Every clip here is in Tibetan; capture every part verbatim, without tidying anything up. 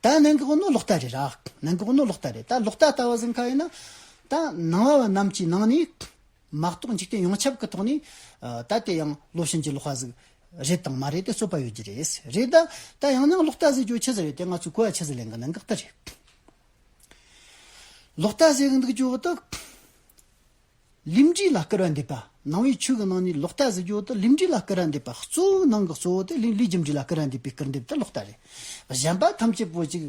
ད་གནད་འགག་ནི་ལོག་ལྟ་རེད་ར། གནད་འགག་ནི་ལོག་ལྟ་རེད། ད་ལོག་ལྟ་ལྟ་བུ་ཟིག་ག་ཡིན་ན། ད་ནང་པ་བ་རྣམས་ཀྱི་ནང་ནས་མ་གཏོགས་འཇིག་རྟེན་ཡོངས་ཁྱབ་ཀྱི་ཐོག་ནས་ད་དེ་ཡང་བློ་ཕྱིན་གྱི་ལོག་པ་ཟིག་རེད་དང་མ་རེད་དེ་རྩོད་པ་ཡོད་རྒྱུ་རེད། རེད་ད། ད་ཡང་ན་ལོག་ལྟ་ཟེར་རྒྱུ་ཆི་ཟིག་རེད་དེ། ང་ཚོས་གོ་བ་ཆི་ཟིག་ལེན་གི། གནད་འགག་དེ་རེད། ལོག་ལྟ་ཟེར་གི་འདུག་རྒྱུ་དེ། ལུས་འབྲས་ལ་སྐུར་བ་འདེབས་པ། ནང་པའི་ཆོས་ཀྱི་ནང་ནས་ལོག་ལྟ་ཟེར་རྒྱུ་དེ་ལུས་འབྲས་ལ་སྐུར་བ་འདེབས་པ། གཙོ་བོའི་ནང་གི་གཙོ་བོ་དེ་ལུས་ལུས་ཀྱི་འབྲས་ལ་སྐུར་བ་འདེབས་པའི་སྐུར་འདེབས་དེ་ལོག་ལྟ་རེད། གཞན་པ་ཐམས་ཅད་པོ་ཅིག་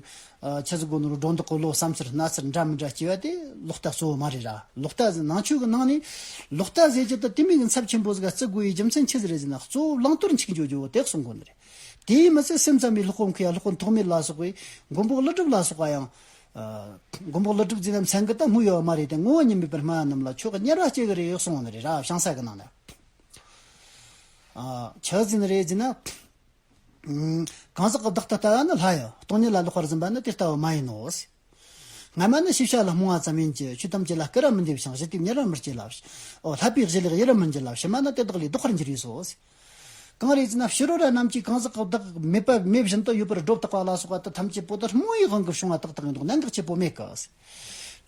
ཆི་ཟིག་གོ་ནོར་སྒྲོ་འདོགས་གི་བློ་བསམ་འཆར་སྣ་ཚར་འདྲ་མི་འདྲ་སྐྱེ་བ་དེ་ལོག་ལྟ་གཙོ་བོ་མ་རེད་ར། ལོག་ལྟ་ཟེར་ནང་ཆོས་ཀྱི་ནང་ནས་ལོག་ལྟ་ཟེར་རྒྱུ་དེ་དེ་མོ་གི་ཚབས་ཆེན་པོ་ཟིག་ག་བརྩི་དགོས་པའི་རྒྱུ་མཚན་ཆི་ཟིག་རེད་ཟེར་ན། གཙོ་བོ་བླང་དོར་འཆིག་འཇོག་རྒྱུ་བོ་དེ་གསུང་གོ་ནི་རེད། དེས་མི་ཚད་སེམས་ཙམ་པའི་སློབ་དཔོན་མཁས་པ་སློབ་དཔོན་ཐོགས་མེད་ལ་སོགས་པའི་མགོན་པོ་ཀླུ་སྒྲུབ་ལ་སོགས་པ་ཡང་། ཨ། མགོན་པོ་ཀླུ་སྒྲུབ་ཟེར་ན་མཚན་གི་ད་དངོས་ཡོད་མ་རེད་དེ། ངོ་བོ་ཉིད་མེད་པར་སྨྲ་བ་རྣམས་ལ་ཆོས་དབྱེར་བ་སྐྱེ་གི་རེད་གསུངས་ནི་རེད་ར། ཞང་ས་གི་ནང་ན། ཨ། ཆི་ཟེར་ནི་རེད་ཟེར་ན། ཨ། གང་ཟག་གི་བདག་ཏུ་ལྟ་བ་ནི་སླ་ཡང་སྟོང་ཉིད་ལ་ལོག་པར་འཛིན་པ་ནི་དེ་ལྟ་བུ་མ་ཡིན་ནོ། སྔ་མ་ནི་ཤེས་བྱ་ལ་རྨོངས་པ་ཙམ་ཡིན་གྱི། ཆོས་ཐམས་ཅད་ལ་སྐུར་བ་མི་འདེབས་ཤིང་། གཞི་དེ་དབྱེར་བ་མི་སྐྱེ་ལ། ཨོ། བསླད་པའི་གཞི་ལས་དབྱེར་བ་མི་འབྱེད་ལ། ཕྱི་མ་ནི་དེ་དག་ལས་ལྡོག་པར་འགྱུར་བས་སོ། གང་རེད་ཟེར་ན། ཕྱི་རོལ་རྣམས་ཀྱིས་གང་ཟག་གི་བདག་མེད་པ་མེད་བཞིན་དུ་ཡོད་པར་སྒྲོ་བཏགས་པ་ལ་སོགས་པ་དེ་ཐམས་ཅད་པོ་དེ་རྨོངས་པའི་དབང་གིས་བྱུང་བ་ཏག་ཏག་ཡིན་མདོག། གནད་འགག་ཆེ་པོ་མེད་གི།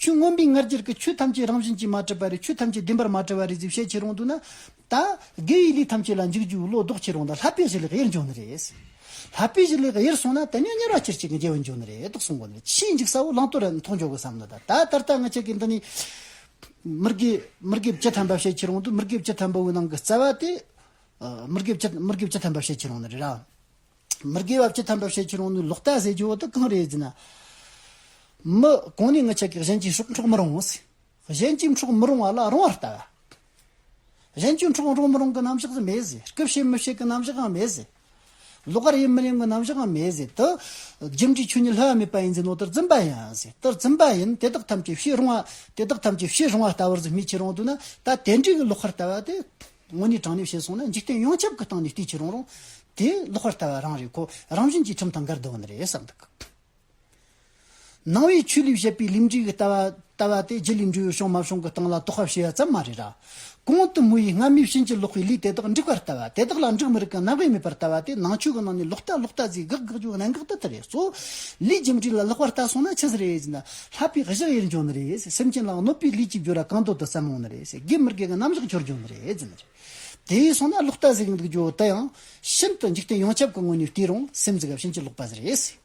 ཆོས་མངོན་པའི་ངར་སྒྱུར་གྱི་ཆོས་ཐམས་ཅད་རང་བཞིན་གྱིས་མ་གྲུབ་པ་རེད། ཆོས་ཐམས་ཅད་བདེན་པར་མ་གྲུབ་པ་རེད་ཟེར་བཤད་ཁྱེར་ཡོང་དུས་ན། ད་དགེ་བའི་ལས་ཐམས་ཅད་ལ་འཇུག་རྒྱུའི་བློ་ལྡོག་ཁྱེར་ཡོང་དུས། བསླད་པའི་གཞི་ལས་དབྱེར་འགྱོ་ནི་རེད། བསླད་པའི་གཞི་ལས་དབྱེར་སོང་ན་དེ་ནས་དབྱེར་བ་ཅི་གཅིག་གི་འབྱེད་པར་འགྱུར་ནི་རེད་དོ་གསུང་གོ་ནི་རེད། ཆེས་འཇིག་ས་བོ་བླང་དོར་ར་ཐོག་འགྱོ་གི་བསམ་ནི། ད་ད་ད་ལྟ་ང་ཅག་གིས་འདི་ནས་མི་དགེ་མི་དགེ་བཅུ་ཐམ་པ་བཤད་ཁྱེར་ཡོང་དུས། མི་དགེ་བཅུ་ཐམ་པ་བོའི་ནང་གི་རྩ་བ་དེ། ཨ། མི་དགེ་བཅུ་མི་དགེ་བཅུ་ཐམ་པ་བཤད་ཁྱེར་ཡོང་ནི་རེད་ར། མི་དགེ་བ་བཅུ་ཐམ་པ་བཤད་ཁྱེར་ཡོང་ནི། ལོག་ལྟ་ཟེར་རྒྱུ་བོ་དེ་གང་རེད་ཟེར་ན། མི་གོང་ནས་ང་ཅག་གིས་གཞན་གྱི་སྲོག་འཕྲོག་མི་རུང་ཟེར། གཞན་གྱིས་འཕྲོག་མི་རུང་བ་ལ་རུང་བར་ལྟ་བ། གཞན་གྱིས་འཕྲོག་རུང་མི་རུང་གི་རྣམ་གཞག་ཟིག་མེད་ཟེར། རྐུ་བྱེད་མི་བྱེད་གི་རྣམ་གཞག་ཡང་མེད་ཟེར། ལོག་པར་ཡེམ་མི་ཡེམ་གི་རྣམ་གཞག་ཡང་མེད་ཟེར། དེ་རྒྱུ་འབྲས་ཆོས་ཉིད་བསླུ་བ་མེད་པ་ཡིན་ཟེར་ནོ་དེ་རྫུན་པ་ཡིན་ཟེར། དེ་རྫུན་པ་ཡིན། དེ་དག་ཐམས་ཅད་བྱེད་རུང་བ། དེ་དག་ཐམས་ཅད་བྱེད་རུང་བ་ལྟ་བུར་ཟིག་སྨྲས་ཁྱེར་ཡོང་དུས་ན། ད་དེ་འདྲའི་གི་ལོག་པར་ལྟ་བ་དེ། དངོས་གནས་དྲང་གནས་བཤད་སོང་ན། འཇིག་རྟེན་ཡོངས་ཁྱབ་ཀྱི་སྟེང་ནས་བལྟས་ཁྱེར་ཡོང་རུང་། དེ་ལོག་པར་ལྟ་བ་རང་རེད། ཁོ་རང་བཞིན་གྱིས་ཁྲིམས་དང་འགལ་འདུག་ནི་རེད་བསམ་འདུག། ནང་པའི་ཆོས་ལས་བཤད་པའི་ལུས་འབྲས་ཀྱི་ལྟ་བ་ལྟ་བ་དེ། རྒྱུ་ལས་འབྲས་བུ་བྱུང་མ་བྱུང་གི་སྟེང་ལ་དོགས་པ་བྱེད་ཡ་ཙམ་མ་རེད་ར། གོང་དུ་སྨོས་པའི་སྔ་མའི་ཕྱིན་ཅི་ལོག་པའི་ལས་དེ་དག་འགྲིག་པར་ལྟ་བ། དེ་དག་ལ་འགྲིག་མི་རིགས་ཀྱི་རྣམ་དབྱེ་མེད་པར་ལྟ་བ་དེ། ནང་ཆོས་ཀྱི་ནང་ནས་ལོག་ལྟ་ལོག་ལྟ་ཟེར་དགག་དགག་རྒྱུ་གནད་འགག་དེ་དེ་རེད། གཙོ་བོ་ལས་རྒྱུ་འབྲས་ལ་ལོག་པར་ལྟ་སོང་ན་ཆི་ཟིག་རེད་ཟེར་ན། བསླད་པའི་གཞི་དབྱེར་འགྱོ་ནི་རེད། སེམས་ཅན་ལ་གནོད་པའི་ལས་ཀྱི་སྦྱོར་བ་གང་འདོད་དུ་བསམ་འོང་ནི་རེད། དགེ་མི་དགེ་གི་རྣམ་གཞག་འཆོར་འགྱོ་ནི་རེད་ཟེར་ནི་རེད། དེ་ཡིན་སོང་ན་ལོག་ལྟ་ཟེར་གི་འདུག་རྒྱུ་དེ་ཡང་ཤིན་ཏུ་འཇིག་རྟེན་ཡོངས་ཁྱབ་ཀྱི་ངོས་ནས་བལྟས་རུང་སེམས་ཟིག་ག་ཕྱིན་ཅི་ལོག་པ་ཟིག་རེད།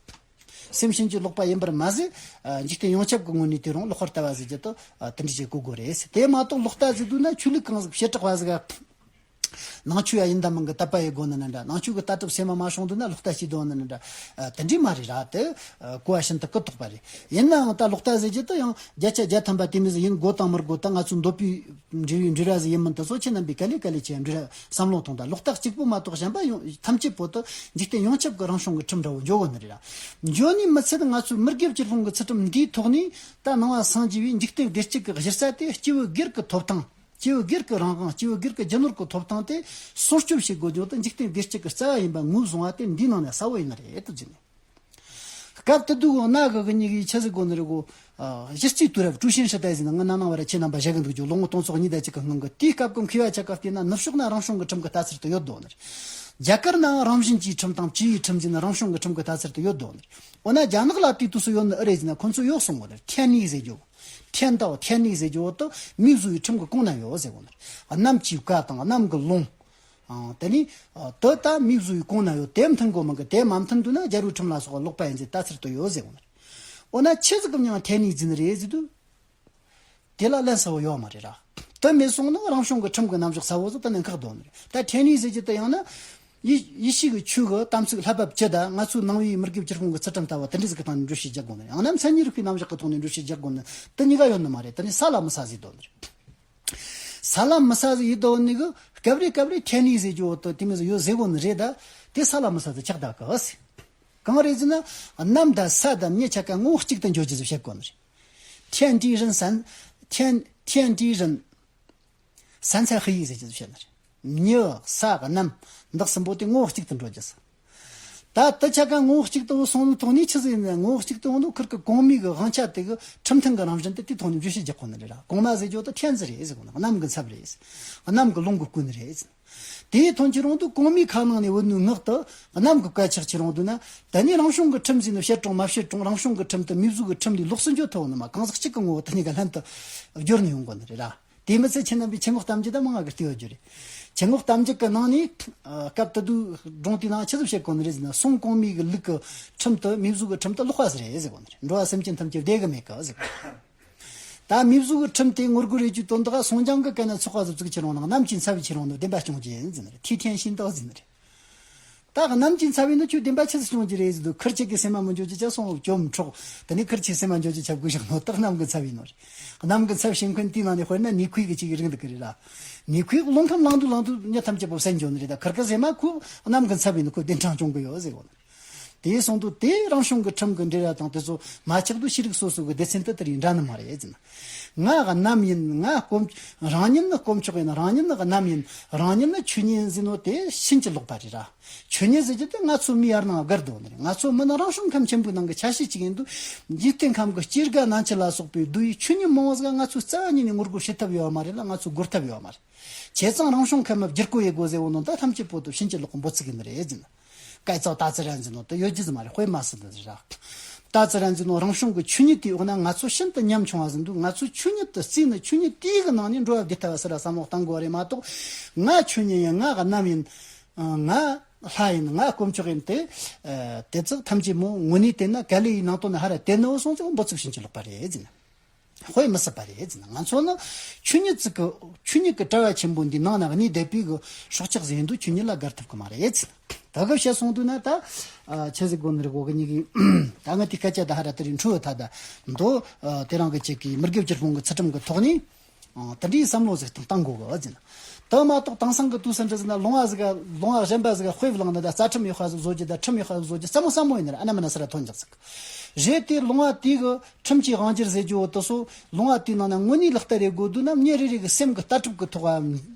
སེམས་ཕྱིན་ཅི་ལོག་པ་ཡིན་པར་མ་ཟད། ཨ། འཇིག་རྟེན་ཡོངས་ཁྱབ་ཀྱི་ངོས་ནས་བལྟས་རུང་ལོག་པར་ལྟ་བ་ཟེར་རྒྱུ་དེ། ཨ། དེ་འདྲ་ཅིག་གོ་དགོས་རེད། དེ་མ་གཏོགས་ལོག་ལྟ་ཟེར་དུས་ན་ཆོས་ལུགས་གང་ཟིག་བྱེ་བྲག་པ་ཟིག་ག་ནང་ཆོས་ཡ་ཡིན་ད་མིན་གི་དད་པ་ཡེད་དགོས་ནི་ནི་འདྲ། ནང་ཆོས་ཀྱི་ལྟ་གྲུབ་སེམས་མ་མ་བྱུང་དུས་ན་ལོག་ལྟ་བྱེད་དོ་ནི་ནི་འདྲ། ཨ། དེ་འདྲས་མ་རེད་ར། དེ་གོ་བ་ཤིན་ཏུ་གུ་དོག་པ་རེད། ཡིན་ནའང་ད་ལོག་ལྟ་ཟེར་རྒྱུ་དེ་ཡང་བརྒྱ་ཆ་བརྒྱ་ཐམ་པ་དེ་མོ་ཟིག་ཡིན་དགོས་དང་མི་དགོས། ད་ང་ཚོའི་འདོད་པའི་འབྲེལ་བའི་འབྲེལ་བ་ཟིག་ཡིན་མིན་དེ་ཚོ་ཁྱེད་རྣམ་པས་ག་ལེ་ག་ལེ་བྱས་འབྲེལ་བ་བསམ་བློ་ཐོངས་དང་། ལོག་ལྟ་གཅིག་པོ་མ་གཏོགས་གཞན་པ་ཡོང་ཐམས་ཅད་པོ་དེ་འཇིག་རྟེན་ཡོངས་ཁྱབ་ཀྱི་རང་བྱུང་གི་ཁྲིམས་འདྲ་བོ་འགྱོ་གོ་ནི་རེད་ར། འགྱོ་ནི་མི་ཚད་ང་ཚོའི་མི་དགེ་བཅུ་སྤོང་གི་ཚུལ་ཁྲིམས་འདིའི་ཐོག་ནས་ད་ནང་པ་སངས་རྒྱས་པའི་འཇིག་རྟེན་བདེ་སྐྱིད་ཀྱི་གཞི་རྩ་དེ། སྐྱེས་བུ་སྒེར་གྱི་ཐོབ་ཐང་། སྐྱེས་བུ་སྒེར་གྱི་རང་དབང་། སྐྱེས་བུ་སྒེར་གྱི་རྒྱུ་ནོར་གྱི་ཐོབ་ཐང་དེ་སྲུང་སྐྱོབ་བྱེད་དགོས་རྒྱུ་དེ། འཇིག་རྟེན་བདེ་སྐྱིད་ཀྱི་རྩ་བ་ཡིན་པ་ངོས་བཟུང་བ་དེ་འདིའི་ནང་ནས་གསལ་བོ་ཡིན་ནི་རེད་དུ་བརྗོད་ནས། སྐབས་དེ་དུས་གོང་ན་གི་གི་གཉིས་ཀྱིས་ཆི་ཟིག་གོ་ནི་རེད་གོ། ཨ། གཞི་རྩའི་དུས་རབས་ཀྲུའུ་ཞན་ཧྲི་ཏའི་ཟེར་ན། ང་ན་ནང་བར་ཁྱེད་རྣམ་པ་བཤད་གི་འདུག་རྒྱུ། ལོ་ངོ་སྟོང་ཚོ་གཉིས་དང་གཅིག་གི་སྔོན་གི་དེའི་སྐབས་གི་མཁས་པ་ཆ་ག་བལྟས་ན། ནུབ་ཕྱོགས་ན་རང་བྱུང་གི་ཁྲིམས་ཀྱི་ལྟ་ཚུལ་དེ་ཡོད་དོ་ནི་རེད། རྒྱ་གར་ནའང་རང་བཞིན་གྱི་ཁྲིམས་དང་བཅས་པའི་ཁྲིམས་ཟེར་ན་རང་བྱུང་གི་ཁྲིམས་ཀྱི་ལྟ་ཚུལ་དེ་ཡོད་དོ་ནི་རེད། འོ་ན་རྒྱ་ནག་ལ་དེ་དུས་སུ་ཡོད་ནི་ཨེ་རེད་ཟེར་ན། ཁོ་ཚོ་ཡོད་གསུང་གོ་ནི་རེད། 天理 ཟེར་རྒྱུ། 天道། 天理 ཟེར་རྒྱུ་དེ་མིའི་བཟོ་བའི་ཁྲིམས་ཀྱི་གོང་ན་ཡོད་ཟེར་གོ་ནི་རེད། གནམ་གྱི་བཀའ་དང་གནམ་གྱི་ལུང་། ཨང་། དེ་ནི། ཨ། དེ་ད་མིའི་བཟོ་བའི་གོང་ན་ཡོད། དེ་མཐུན་དགོས་མིན་གི། དེ་མ་མཐུན་དུས་ན་རྒྱལ་པོའི་ཁྲིམས་ལ་སོགས་པ་ལོག་པ་ཡིན་ཟེར་ལྟ་ཚུལ་དུ་ཡོད་ཟེར་གོ་ནི་རེད། འོ་ན་ཆི་ཟིག་གི་མྱིང་天理 ཟེར་ནི་རེད་ཟེར་དུས། དེ་ལ་ལན་གསལ་བོ་ཡོད་མ་རེད་ར། དེ་མེད་སོང་ན་རང་བྱུང་གི་ཁྲིམས་ཀྱི་རྣམ་གཞག་གསལ་བོ་ཟིག་ད་ནི་ཁག་འདུག་ནི་རེད། ད་天理 ཟེར་རྒྱུ་དེ་ཡང་ན། ཡེ་ཡེ་ཤུ་གི་ཆོས་ཀྱི་དམ་ཚིག་བསླབ་པ་བཅུ་དང་། ང་ཚོའི་ནང་པའི་མི་དགེ་བཅུ་སྤོང་གི་ཚུལ་ཁྲིམས་ལྟ་བུ་དེ་འདྲ་ཟིག་གི་སྟེང་ནས་འགྲེལ་བཤད་རྒྱག་དགོས་ནི་རེད། ཡང་ན་མཚན་ཉིད་རིག་པའི་རྣམ་གཞག་གི་ཐོག་ནས་འགྲེལ་བཤད་རྒྱག་དགོས་ནི། དེ་གཉིས་ཀ་ཡོད་ནི་མ་རེད། དེ་ནི་ས་ལ་མི་ས་ཟིག་འདུག་ནི་རེད། ས་ལ་མི་ས་ཟིག་ཡིན་དོ་ནི་གི་སྐབས་རེ་སྐབས་རེ་天理 ཟེར་རྒྱུ་བོ་དེ་དེ་མོ་ཟིག་ཡོད་ཟེར་གོ་ནི་རེད། ད་དེ་ས་ལ་མི་ས་ཟིག་ཆགས་བསྡད་གི་ཟེར། གང་རེད་ཟེར་ན། གནམ་དང་ས་དང་མྱི་ཆ་ག་ངོ་བོ་གཅིག་ཏུ་འགྱུར་རྒྱུ་ཟིག་བཤད་གོ་ནི་རེད། 天地人三 天 天地人三才合一 ཟེར་རྒྱུ་ཟིག་བཤད་ནི་རེད། མྱི་ས་གནམ་འདི་གསུམ་པོ་དེ་ངོ་བོ་གཅིག་ཏུ་འགྲོ་རྒྱུ་ཟིག། ད་དེ་ཆ་ག་ངོ་བོ་གཅིག་ཏུ་སོང་ནི་ཐོག་ནས་ཆི་ཟིག་ཡིན་ན། ངོ་བོ་གཅིག་ཏུ་ཡོང་དུས་ཁིར་གི་གོང་མའི་གི་དབང་ཆ་དེ་གི་ཁྲིམས་མཐུན་གི་རང་བཞིན་དེ་དེའི་ཐོག་ནས་འགྲེལ་བཤད་རྒྱག་གོ་ནི་རེད་ར། གོང་མ་ཟེར་རྒྱུ་དེ་天字 རེད་ཟེར་གོ་ནི། གནམ་གི་ཚབ་རེད། གནམ་གི་ལུང་གིས་བསྐོས་ནི་རེད། དེའི་དོན་ཁྱེར་ཡོང་དུས་གོང་མའི་ཁ་ནང་ནས་བུད་ནུས་ངག་ཏུ་གནམ་གྱི་བཀའ་ཆག་ཁྱེར་ཡོང་དུས་ན། ད་ནི་རང་བྱུང་གི་ཁྲིམས་ཟེར་ནི་བཤད་རུང་མ་བཤད་རུང་རང་བྱུང་གི་ཁྲིམས་དེ་མིས་བཟོས་གི་ཁྲིམས་ལས་ལོགས་སུ་འགྱོ་ཐུབ་ནི་མ། གང་ཟག་གཅིག་གི་ངོ་བོ་དེ་གཉིས་ཀ་ལྷན་དུ་སྦྱོར་ནས་ཡོང་དགོས་ནི་རེད་ར། དེ་མི་ཚད་ཁྱེད་རྣམ་པས་ཆེད་མངགས་གཏམ་རྒྱུད་དང་མང་ང་གི་ལྟེ་བ་བརྗོད་རེད། ཆེད་མངགས་གཏམ་རྒྱུད་ཀྱི་ནང་ནས་སྐབས་དེ་དུས་སྒྲུང་དེའི་ནང་ཆི་ཟིག་བཤད་གོ་ནི་རེད་ཟེར་ན། སྲུང་གོང་མའི་གི་ལུགས་ཀྱི་ཁྲིམས་དེ་མིས་བཟོས་གི་ཁྲིམས་དེ་ལོག་པ་ཟིག་རེད་ཟེར་གོ་ནི་རེད། འགྲོ་བ་སེམས་ཅན་ཐམས་ཅད་བདེ་གི་མེད་གི་ཟེར་གོ་ནི་རེད། ད་མིས་བཟོས་གི་ཁྲིམས་དེ་ངོ་རྒོལ་རེད་ཅེས་དོན་དག་སོང་རྐྱང་གི་གན་ན་ཚོགས་པ་ཟིག་བཙུགས་ཁྱེར་ཡོང་ན་གནམ་གྱིས་མཚར་བའི་ཁྱེར་ཡོང་ནོ་བདེན་པ་སྐྱོང་རྒྱུ་ཡིན་ཟེར་ནི་རེད། ཐེག་ཆེན་ཤིང་རྟ་ཟེར་ནི་རེད། ད་གནམ་གྱིས་མཚར་བའི་ནི་ཁྱོད་བདེན་པ་ཆི་ཟིག་སྐྱོང་རྒྱུ་རེད་ཟེར་དུས། ཁུར་ཆེ་གི་སེམས་མ་མི་འཇོག་རྒྱུ་ཆ་སོང་བ་གྱོམ་འཕྲོག་དེ་ནས་ཁུར་ཆེ་སེམས་མ་འཇོག་རྒྱུ་ཆ་དགོས་བཞག་ནོ་ད་གནམ་གྱིས་མཚར་བའི་ནོ་རེད། གནམ་གྱིས་མཚར་ཤིང་ཁུན་དེའི་ནང་ནས་དཔེར་ན་ནས་ཁུལ་གྱི་ཅིག་རིང་འདུག་གི་རེད་ལ། ནས་ཁུལ་རླུང་ཁམས་ལངས་དུས་ལངས་དུས་མྱི་ཐམས་ཅད་པོ་བསད་འགྱོ་ནི་རེད། ད་ཁུར་གི་སེམས་མ་ཁོ་གནམ་གྱིས་མཚར་བའི་ནི་ཁོ་བདེན་དྲང་སྐྱོང་གི་ཡོད་ཟེར་གོ་ནི། དེ་སོང་དུས་དེ་རང་བྱུང་གི་ཁྲིམས་ཀྱི་འབྲེལ་བ་དང་དེ་ཚོ་མ་ཆགས་དུས་ཤེས་རིག་སོ་སོ་གི་སྡེ་ཚན་དུ་དེ་རིགས་འདྲ་ནི་མ་རེད་ཟེར་ན། ང་གནམ་ཡིན། ང་དཀོན། རང་ཉིད་ནི་དཀོན་མཆོག་ཡིན། རང་ཉིད་ནི་གནམ་ཡིན། རང་ཉིད་ནི་ཆོས་ཉིད་ཡིན་ཟེར་ནོ་དེ་ཕྱིན་ཅི་ལོག་པ་རེད་ར། ཆོས་ཉིད་ཟེར་རྒྱུ་དེ་ང་ཚོ་མིའི་ཡར་སྣང་བརྒལ་འདུག་ནི་རེད། ང་ཚོ་མི་ནི་རང་བྱུང་ཁམས་ཆེན་པོའི་ནང་གི་ཆ་ཤས་གཅིག་ཡིན་དུས། འཇིག་རྟེན་ཁམས་ཀྱི་སྐྱེ་རྒ་ན་འཆི་ལ་སོགས་པའི་བསྡུ་བའི་ཆོས་ཉིད་མང་བོ་ཟིག་ང་ཚོས་རྩ་བ་ཉིད་ནས་ངོ་རྒོལ་བྱེད་ཐབས་ཡོད་མ་རེད་ལ། ང་ཚོས་སྒོར་ཐབས་ཡོད་མ་རེད། བྱས་ཙང་རང་བྱུང་ཁམས་མི་བསྒྱུར་བཀོད་ཡེད་དགོས་ཟེར་བོ་ནོ་ད་ཐམས་ཅད་པོ་དེ་ཕྱིན་ཅི་ལོག་གི་འབོད་ཚིག་ཡིན་ནི་རེད་ཟེར་ན། སྐལ་བཟང་ལྟ་ཚུལ་རན་ཟེར་ནོ་དེ་ཡོད་རྒྱུ་ཟིག་མ་རེད། དཔེ་མ་སྲིད་འདི་ཟེར་ར། ལྟ་ཚུལ་རན་ཟེར་ནོ་རང་བྱུང་གི་ཆོས་ཉིད་དེའི་འོག་ན་ང་ཚོ་ཤིན་ཏུ་ཉམ་ཆུང་བ་ཟིག་འདུག་ང་ཚོའི་ཆོས་ཉིད་དེ་བརྩིས་ནས་ཆོས་ཉིད་དེའི་གི་ནང་ནས་འགྲོ་བ་བདེ་ཐབས་ཟེར་ར་བསམ་བློ་གཏང་དགོས་རེད་མ་གཏོགས། ང་ཆོས་ཉིད་ཡིན། ང་གནམ་ཡིན། ང་ལྷ་ཡིན། ང་དཀོན་མཆོག་ཡིན་ཏེ། དེ་ཚོ་ཐམས་ཅད་མོ་དངོས་གནས་བལྟས་ན་ག་ལེ་ཡི་ནང་དོན་ཧ་ར་དེ་ནི་བོ་སོང་ཙང་འབོད་ཚིག་ཕྱིན་ཅི་ལོག་པ་རེད་ཟེར་ན། དཔེ་མི་སྲིད་པ་རེད་ཟེར་ན། ང་ཚོ་ནི་ཆོས་ཉིད་ཅིག་གི་ཆོས་ཉིད་ཀྱི་དྲ་བ་ཆེན་པོ་འདིའི་ནང་ན་གནས་བསྡད་པའི་གི་སྲོག་ཆགས་ཟིག་ཡིན་དུས་ཆོས་ཉིད་ལ་བརྒལ་ཐུབ་གི་མ་རེད་ཟེར་ན། ད་གི་བཤད་སོང་དུས་ན་ད་ཆི་ཟིག་དགོས་ནི་རེད། གོ་གི་ཉིད་ཀྱི་ད་ང་དེ་སྐད་ཆ་ད་ཧ་ར་དེ་རིང་འཁྲུལ་བ་ད་ད་འདོ། དེ་རང་གི་ཅིག་གི་མི་དགེ་བཅུ་སྤོང་གི་ཚུལ་ཁྲིམས་ཀྱི་ཐོག་ནས། ཨང་། དེ་འདྲའི་བསམ་བློ་ཟིག་དང་བཏང་དགོས་གི་ཟེར་ན། དེ་མ་གཏོགས་དེང་སང་གི་དུས་སུ་འདྲ་ཟེར་ན། ལུང་བ་ཟིག་ག་ལུང་བ་གཞན་པ་ཟིག་ག་དཔེ་བླངས་ནི་ད་རྩ་ཁྲིམས་ཡོད་པ་ཟིག་བཟོ་རྒྱུ་ད་ཁྲིམས་ཡོད་པ་ཟིག་བཟོ་རྒྱུ་སླ་མོ་སླ་མོ་ཡིན་ནི་རེད། ཨ་ན་མ་ན་ཟེར་ར་ཐོན་འཇག་ཟིག་རེད་དེ་ལུང་བ་དེའི་གི་ཁྲིམས་ཀྱི་དབང་སྒྱུར་ཟེར་རྒྱུ་བོ་དེ་སོ། ལུང་བ་དེའི་ནང་ན་དངོས་གནས་ལག་བསྟར་ཡེད་དགོས་འདུག་ན། མྱི་རེ་རེ་གི་སེམས་ཀྱི་ལྟ་གྲུབ་ཀྱི་ཐོག་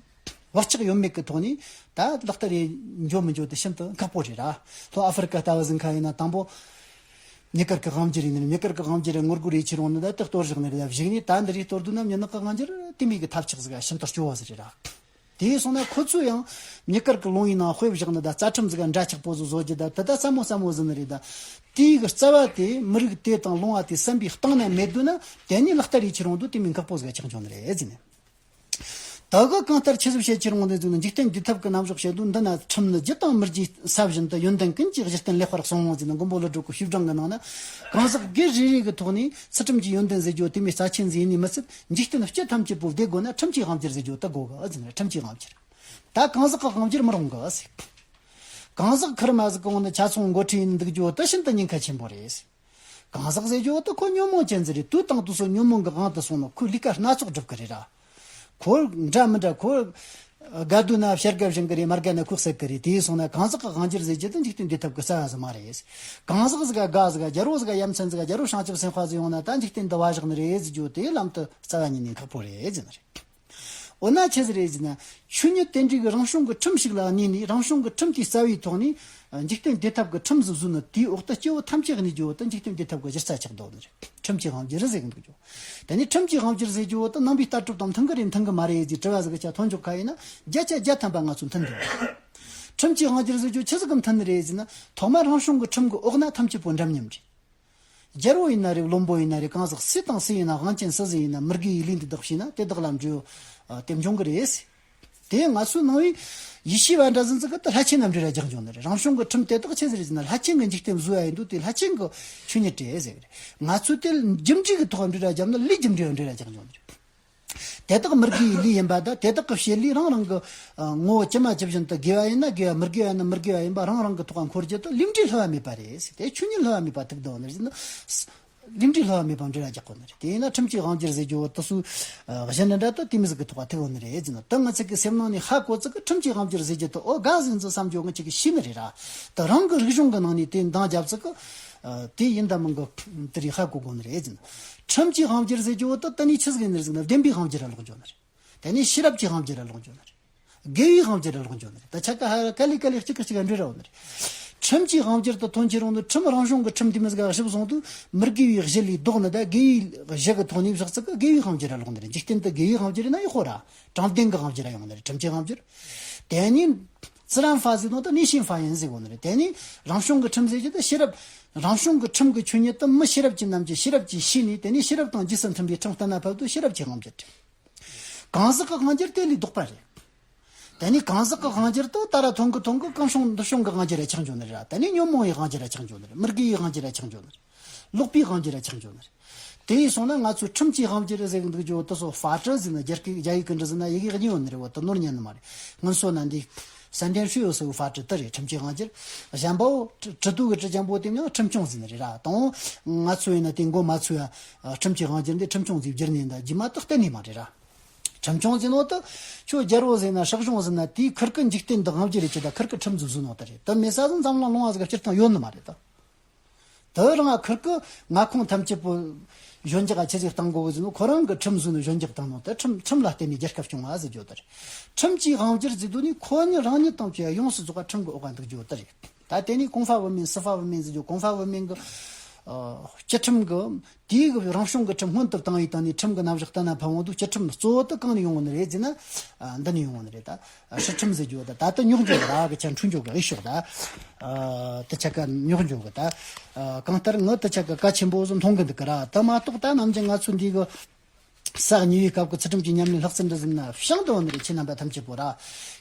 བག་ཆགས་ཡོད་མེད་ཀྱི་ཐོག་ནས་ད་ལག་བསྟར་ཡེད་འགྱོ་མི་འགྱོ་དེ་ཤིན་ཏུ་ཁག་པོ་རེད་ར། ལྷོ་ཨ་ཧྥེ་རི་ཀ་ལྟ་བུ་ཟིག་ཁ་ཡིན་ན་དང་པོ། མྱི་དཀར་གི་དབང་སྒྱུར་ཡིན་ནི། མྱི་དཀར་གི་དབང་སྒྱུར་ངོ་རྒོལ་རེ་ཁྱེར་ཡོང་ནི་ད་དེ་གཏོར་བཞག་ནི་རེད། གཞུག་ནས་ད་འདི་རེ་གཏོར་དུས་ན་མྱི་ནག་གི་དབང་སྒྱུར་དེ་མོ་གི་ཐབས་ཆག་ཟིག་ཤིན་ཏུ་སྐྱོ་བ་ཟིག་རེད་ར། དེ་སོང་ན་ཁོ་ཚོ་ཡང་མྱི་དཀར་གི་ལུང་བའི་ནང་དཔེ་བཞག་ནི་ད་རྩ་ཁྲིམས་ཟིག་ག་འདྲ་ཆགས་པོ་ཟིག་བཟོ་རྒྱུ་ད་དེ་ད་སླ་མོ་སླ་མོ་ཟིག་ནི་རེད་ད། དེའི་གི་རྩ་བ་དེ་མི་རིགས་དེ་དང་ལུང་བ་དེ་བསམ་པའི་སྟེང་ན་མེད་དུས་ན་དེ་ནས་ལག་བསྟར་ཡེད་ཁྱེར་ཡོང་དུས་དེ་མོ་ཁག་པོ་ཟིག་ཆགས་འགྱོ་ནི་རེད་ཟེར་ནས། ད་གི་གང་ལྟར་ཆི་ཟིག་བཤད་ཁྱེར་ཡོང་ནས་ཟེར་ན། འཇིག་རྟེན་བདེ་ཐབས་ཀྱི་རྣམ་གཞག་བཤད་དུས་འདི་ན་ཁྲིམས་ནི་རྒྱུ་དང་མི་རྒྱུའི་ས་བཞིན་དུ། ཡོན་ཏན་ཀུན་གྱི་གཞི་རྟེན་ལེགས་པར་བསྲུང་ངོ་ཟེར་ན། མགོན་པོ་ཀླུ་སྒྲུབ་ཀྱི་ཤུབ་སྦྲང་གི་ནང་ན། གང་ཟག་སྒེར་རེ་རེ་གི་ཐོག་ནས་ཚུལ་ཁྲིམས་ཀྱི་ཡོན་ཏན་ཟེར་རྒྱུ་དེ་མོ་རྩ་ཆེན་ཟིག་ཡིན་ནི་མི་སྲིད། འཇིག་རྟེན་སྤྱི་ཐམས་ཅད་པོ་བདེ་དགོས་ན་ཁྲིམས་ཀྱི་དབང་སྒྱུར་ཟེར་རྒྱུ་དེ་དགོས་གི་ཟེར་ན། ཁྲིམས་ཀྱི་དབང་སྒྱུར། ད་གང་ཟག་གི་དབང་སྒྱུར་མི་རུང་གི་ཟེར། གང་ཟག་ཁེར་མ་ཟིག་གི་ངོ་ནས་ཆ་ཚང་འགོ་ཁྲིད་ཡེད་འདུག་རྒྱུ་དེ་ཤིན་ཏུ་ཉེན་ཁ་ཆེན་པོ་རེད་ཟེར། གང་ཟག་ཟེར་རྒྱུ་བོ་དེ་ཁོ་ཉོན་མོངས་ཅན་ཟིག་རེད། དུས་དང་དུས་སུ་ཉོན་མོངས་ཀྱི་དབང་དུ་སོང་ན་ཁོས་ལས་ཀ་སྣ་ཚོགས་སྒྲུབ་ཀྱི་རེད་ར། ཁོ་འདྲ་མི་འདྲ་ཁོ། དགའ་འདོད་ན་བྱ་དགའ་བྱིན་གི་རེད། མ་དགའ་ན་ཁོ་བསད་གི་རེད། དེ་སོང་ན་གང་ཟག་གི་དབང་སྒྱུར་ཟེར་རྒྱུ་དེ་འཇིག་རྟེན་བདེ་ཐབས་ཀྱི་རྩ་བ་ཟིག་མ་རེད། གང་ཟག་ཟིག་ག་དགའ་ཟིག་ག་རྒྱལ་པོ་ཟིག་ག་ཡ་མཚན་ཟིག་ག་རྒྱལ་པོ་བྱང་ཆུབ་སེམས་དཔའ་ཟིག་ཡོང་ན་ད་འཇིག་རྟེན་འདི་བ་བཞག་ནི་རེད་ཟེར་རྒྱུ་དེ་ལམ་དུ་རྩ་བ་ཉིད་ནས་ཁག་པོ་རེད་ཟེར་ནི་རེད། འོ་ན་ཆི་ཟིག་རེད་ཟེར་ན། ཆོས་ཉིད་དེ་འདྲའི་གི་རང་བྱུང་གི་ཁྲིམས་ཤིག་ལ་གནས་ནས། རང་བྱུང་གི་ཁྲིམས་དེའི་རྩ་བའི་ཐོག་ནས་འཇིག་རྟེན་བདེ་ཐབས་ཀྱི་ཁྲིམས་སུ་བཟུང་ནས། དེའི་འོག་ཏུ་སྐྱེ་བོ་ཐམས་ཅད་གནས་རྒྱུ་བོ་དེ་འཇིག་རྟེན་བདེ་ཐབས་ཀྱི་གཞི་རྩ་ཆགས་འདུག་ནི་རེད། ཁྲིམས་ཀྱི་དབང་སྒྱུར་ཟེར་གི་འདུག་རྒྱུ། དེ་ནས་ཁྲིམས་ཀྱི་དབང་སྒྱུར་ཟེར་རྒྱུ་བོ་དེ་ནང་པའི་ལྟ་གྲུབ་དང་མཐུན་གི་རེད་མཐུན་གི་མ་རེད་ཅེས་དྲི་བ་ཟིག་གི་ཆ་ཐོན་འཇོག་ཁ་ཡིན་ན། བརྒྱ་ཆ་བརྒྱ་ཐམ་པ་ང་ཚོ་མཐུན་འདུག་ཁྲིམས་ཀྱི་དབང་སྒྱུར་ཟེར་རྒྱུ་ཆི་ཟིག་གི་མཐུན་ནི་རེད་ཟེར་ན། ཐོག་མར་རང་བྱུང་གི་ཁྲིམས་ཀྱི་འོག་ན་ཐམས་ཅད་པོ་འདྲ་མཉམ་རེད། རྒྱལ་པོ་ཡིན་ན་རེད། བློན་པོ་ཡིན་ན་རེད། གང་ཟག་སུ་དང་སུ་ཡིན་ན། དབང་ཅན་སུ་ཟིག་ཡིན་ན། མི་དགེ་བའི་ལས་འདི་དག་བྱས་ན་དེ་དག་ལ་འབྲས་བུ་དེ་འབྱུང་གི་རེད། དེ་ང་ཚོའི་ནང་བའི་ཡེ་ཤེས་པ་འདྲ་ཟིག་ཟིག་གིས་དེ་ལྷ་ཆེན་ན་འབྲེལ་བ་རྒྱག་འཇོག་ནི་རེད། རང་བྱུང་གི་ཁྲིམས་དེ་དག་ཆི་ཟིག་རེད་ཟེར་ན། ལྷ་ཆེན་གི་འཇིག་རྟེན་བཟོ་ཡ་ཡིན་དུས་དེ་ལྷ་ཆེན་གི་ཆོས་ཉིད་རེད་ཟེར་གི་རེད། ང་ཚོས་དེ་རྒྱུ་འབྲས་གི་ཐོག་འབྲེལ་བ་བརྒྱབ་ན་ལས་རྒྱུ་འབྲས་འབྲེལ་བ་རྒྱག་འཇོག་ནི་རེད། དེ་དག་མི་དགེ་བའི་ལས་ཡིན་པ་དང་། དེ་དག་གི་བྱེད་ལས་རང་རང་གི་ངོ་བོ་ཇི་མ་ཇི་བཞིན་དུ་དགེ་བ་ཡིན་ན་དགེ་བ། མི་དགེ་བ་ཡིན་ན་མི་དགེ་བ་ཡིན་པ་རང་རང་གི་ཐོག་འཁོར་རྒྱུ་དེ་ལས་འབྲས་བསླུ་བ་མེད་པ་རེད་ཟེར། དེ་ཆོས་ཉིད་བསླུ་བ་མེད་པ་ཐུག་འདུག་ནི་རེད་ཟེར་ན། ལས་འབྲས་བསླུ་བ་མེད་པ་འབྲེལ་བ་རྒྱག་གོ་ནི་རེད། དེ་ཡིན་ན་ཁྲིམས་ཀྱི་དབང་སྒྱུར་ཟེར་རྒྱུ་བོ་དེ་སུ་གཞན་ལ་འདྲ་དུ་དེ་མི་ཟིག་གི་ཐོག་ཐུག་ཡོད་ནི་རེད་ཟེར་ན། དེ་ང་ཚོ་གི་སེམས་ནང་ནས་ཧ་གོ་ཚིག་གི་ཁྲིམས་ཀྱི་དབང་སྒྱུར་ཟེར་རྒྱུ་དེ་ཨོ་དགའ་ཟིག་ཡིན་ཚོད་བསམ་རྒྱུ་ང་ཅིག་གི་ཤེས་ནི་རེད་ར། དེ་རང་གི་རིག་གཞུང་གི་ནང་ནས་དེ་འདང་རྒྱབ་ཚིག་གི་དེ་ཡིན་དང་མིན་གི་དེ་རིགས་ཧ་གོ་དགོས་ནི་རེད་ཟེར་ན། ཁྲིམས་ཀྱི་དབང་སྒྱུར་ཟེར་རྒྱུ་བོ་དེ་དེ་ནས་ཆི་ཟིག་ཡིན་ནི་རེད་ཟེར་ན། བདེན་པའི་དབང་སྒྱུར་ར་ལོག་འགྱོ་ནི་རེད། དེ་ནས་ཤེས་རབ་ཀྱི་དབང་སྒྱུར་ར་ལོག་འགྱོ་ནི་རེད། དགེ་བའི་དབང་སྒྱུར་ར་ལོག་འགྱོ་ནི་རེད། ད་ཆ་ག་ཧ་ག་ལེ་ག་ལེ་གཅིག་གི་གཅིག་ག་འབྲེལ་ར་ཡོད་ནི་རེད། ཁྲིམས་ཀྱི་དབང་སྒྱུར་དུ་ཐོན་ཁྱེར་ཡོང་དུས་ཁྲིམས་རང་བྱུང་གི་ཁྲིམས་དེ་མི་ཟིག་ག་གཞི་བཟུང་དུས་མི་དགེ་བའི་གཞི་ལས་ལྡོག་ནི། ད་དགེ་བའི་གཞི་གི་ཐོག་ནས་བཞག་ཚིག་གི་དགེ་བའི་དབང་སྒྱུར་ར་ལོག་ནི་རེད། འཇིག་རྟེན་དུ་དགེ་བའི་དབང་སྒྱུར་ཡིན་ན་ཡག་པོ་ར། དྲང་བདེན་གྱི་དབང་སྒྱུར་ར་ཡོང་ནི་རེད། ཁྲིམས་ཀྱི་དབང་སྒྱུར། དེ་ནས་自然法ཟེར་དོན་དུ་内心法ཡིན་ཟེར་གོ་ནི་རེད། དེ་ནས་རང་བྱུང་གི་ཁྲིམས་ཟེར་རྒྱུ་དེ་ཤེས་རབ། རང་བྱུང་གི་ཁྲིམས་ཀྱི་ཆོས་ཉིད་དེ་མི་ཤེས་རབ་ཅན་རྣམས་ཀྱིས་ཤེས་རབ་ཀྱིས་ཤེས་ནས། དེ་ནས་ཤེས་རབ་དང་རྗེས་སུ་མཐུན་པའི་ཁྲིམས་བསྟན་ན་ཕབ་དུས་ཤེས་རབ་ཀྱི་དབང་གྱུར་ཏེ། གང་ཟག་གི་དབང་གྱུར་དེ་ལས་ལྡོག་པ་རེད། དེ་ནས་གང་ཟག་གི་དབང་གྱུར་དུ་ད་ར་ཐོང་གི་ཐོང་གི་གང་བྱུང་འདི་བྱུང་གི་དབང་གྱུར་ར་ཆགས་འགྱོ་ནི་རེད། དེ་ནས་ཉོན་མོངས་པའི་དབང་གྱུར་ར་ཆགས་འགྱོ་ནི་རེད། མི་དགེ་བའི་དབང་གྱུར་ར་ཆགས་འགྱོ་ནི་རེད། ལོག་པའི་དབང་གྱུར་ར་ཆགས་འགྱོ་ནི་རེད། དེ་ཡིན་སོང་ན་ང་ཚོས་ཁྲིམས་ཀྱི་དབང་གྱུར་ཟེར་གི་འདུག་རྒྱུ་དེ་སོ་法治ཟེར་ན་རྒྱ་སྐད་རྒྱ་ཡིག་གི་འདྲ་ཟེར་ན་ཡི་གེ་གཉིས་ཡོད་ནི་རེད། འོ་དེ་ནོར་ཉན་ནི་མ་རེད། སྔོན་སོ་ན་འདི་三点水ཡོད་ཟེར་བའི་法治དེ་རེད། ཁྲིམས་ཀྱི་དབང་གྱུར། གཞན་པའོ་制度གི་制ཅན་པོ་དེ་མྱང་ཁྲིམས་སྐྱོང་ཟེར་ནི་རེད་ར། དང་ང་ཚོ་ཡིན་ན་དེ་མགོ་མ་ཚོས་ཡ། ཁྲིམས་ཀྱི་དབང་གྱུར་འདི་ཁྲིམས་སྐྱོང་ཟེར་བསྒྱུར་ནི་འདི་རྗེས་མ་དག་གཏན་ནས་མ་རེད་ར། ཁྲིམས་སྐྱོང་ཟེར་ནོ་དེ་ཁྱོད་རྒྱལ་པོ་ཟེར་ན་སྲིད་གཞུང་ཟེར་ན་དེའི་ཁུར་གི་འཇིག་རྟེན་འདི་དབང་གྱུར་རེད་ཀྱི་ད་ཁུར་གི་ཁྲིམས་ཟིག་བཟོས་ནོ་དེ་རེད། དེ་མེད་ས་ཟིག་འཛམ་གླིང་ལུང་བ་ཟིག་གི་སྤྱིར་བཏང་ཡོད་ནི་མ་རེད་ད། དེ་རང་ང་ཁུར་གི་མངའ་ཁོངས་ཐམས་ཅད་པོ་གཞོན་འཇགས་ཆི་ཟིག་བཏང་དགོས་གི་ཟེར་ནོ་ཁོ་རང་གི་ཁྲིམས་བཟོས་ནོ་གཞོན་འཇགས་བཏང་ནོ་དེ་ཁྲིམས་ཁྲིམས་ལ་བརྟེན་ནས་རྒྱལ་ཁབ་སྐྱོང་བ་ཟེར་རྒྱུ་དེ་རེད། ཁྲིམས་ཀྱི་དབང་གྱུར་ཟེར་དུས་ནི་ཁོ་ཉིད་རང་ཉིད་དང་བཅས་ཡོངས་སུ་རྫོགས་པ་ཁྲིམས་ཀྱི་འོག་ག་འདུག་རྒྱུ་དེ་རེད། ད་དེ་ནས་公法文明司法文明ཟེར་རྒྱུ། 公法文明གི་ཨ་སྤྱི་ཁྲིམས་ཀྱི་དེའི་གི་རང་བྱུང་གི་ཁྲིམས་སྔོན་དུ་བཏང་བའི་སྟེང་ནས་ཁྲིམས་ཀྱི་རྣམ་གཞག་ལྟ་ན་ཕན་འོང་དུས་སྤྱི་ཁྲིམས་གཙོ་བོ་དེ་གང་ནས་ཡོང་བ་ནི་རེད་ཟེར་ན། ཨ་འདི་ནས་ཡོང་བ་ནི་རེད་ད། ཨ་སྲིད་ཁྲིམས་ཟེར་རྒྱུ་ད་ད་དེ་རྙོག་འཇོག་གི་ར་གི་ཆ་འཁྲུལ་འཇོག་གི་ཨེ་ཤོག་ད། ཨ་དེ་ཆ་ག་རྙོག་འཇོག་གི་ད། ཨ་གང་ལྟར་ངི་དེ་ཆ་ག་གལ་ཆེན་པོ་ཟིག་མཐོང་གི་འདུག་གི་ར། དེ་མ་གཏོགས་ད་ནམ་རྒྱུན་ང་ཚོ་འདི་གི་ས་གཉིས་པའི་སྐབས་ཀྱི་ཚུལ་ཁྲིམས་ཀྱི་ཉམས་ལེན་ལྷག་ཚུལ་འདི་ཟིན་ན་བྱང་དུ་བ་ནི་རེད། ཁྱེད་རྣམ་པ་ཐམས་ཅད་པོ་ར།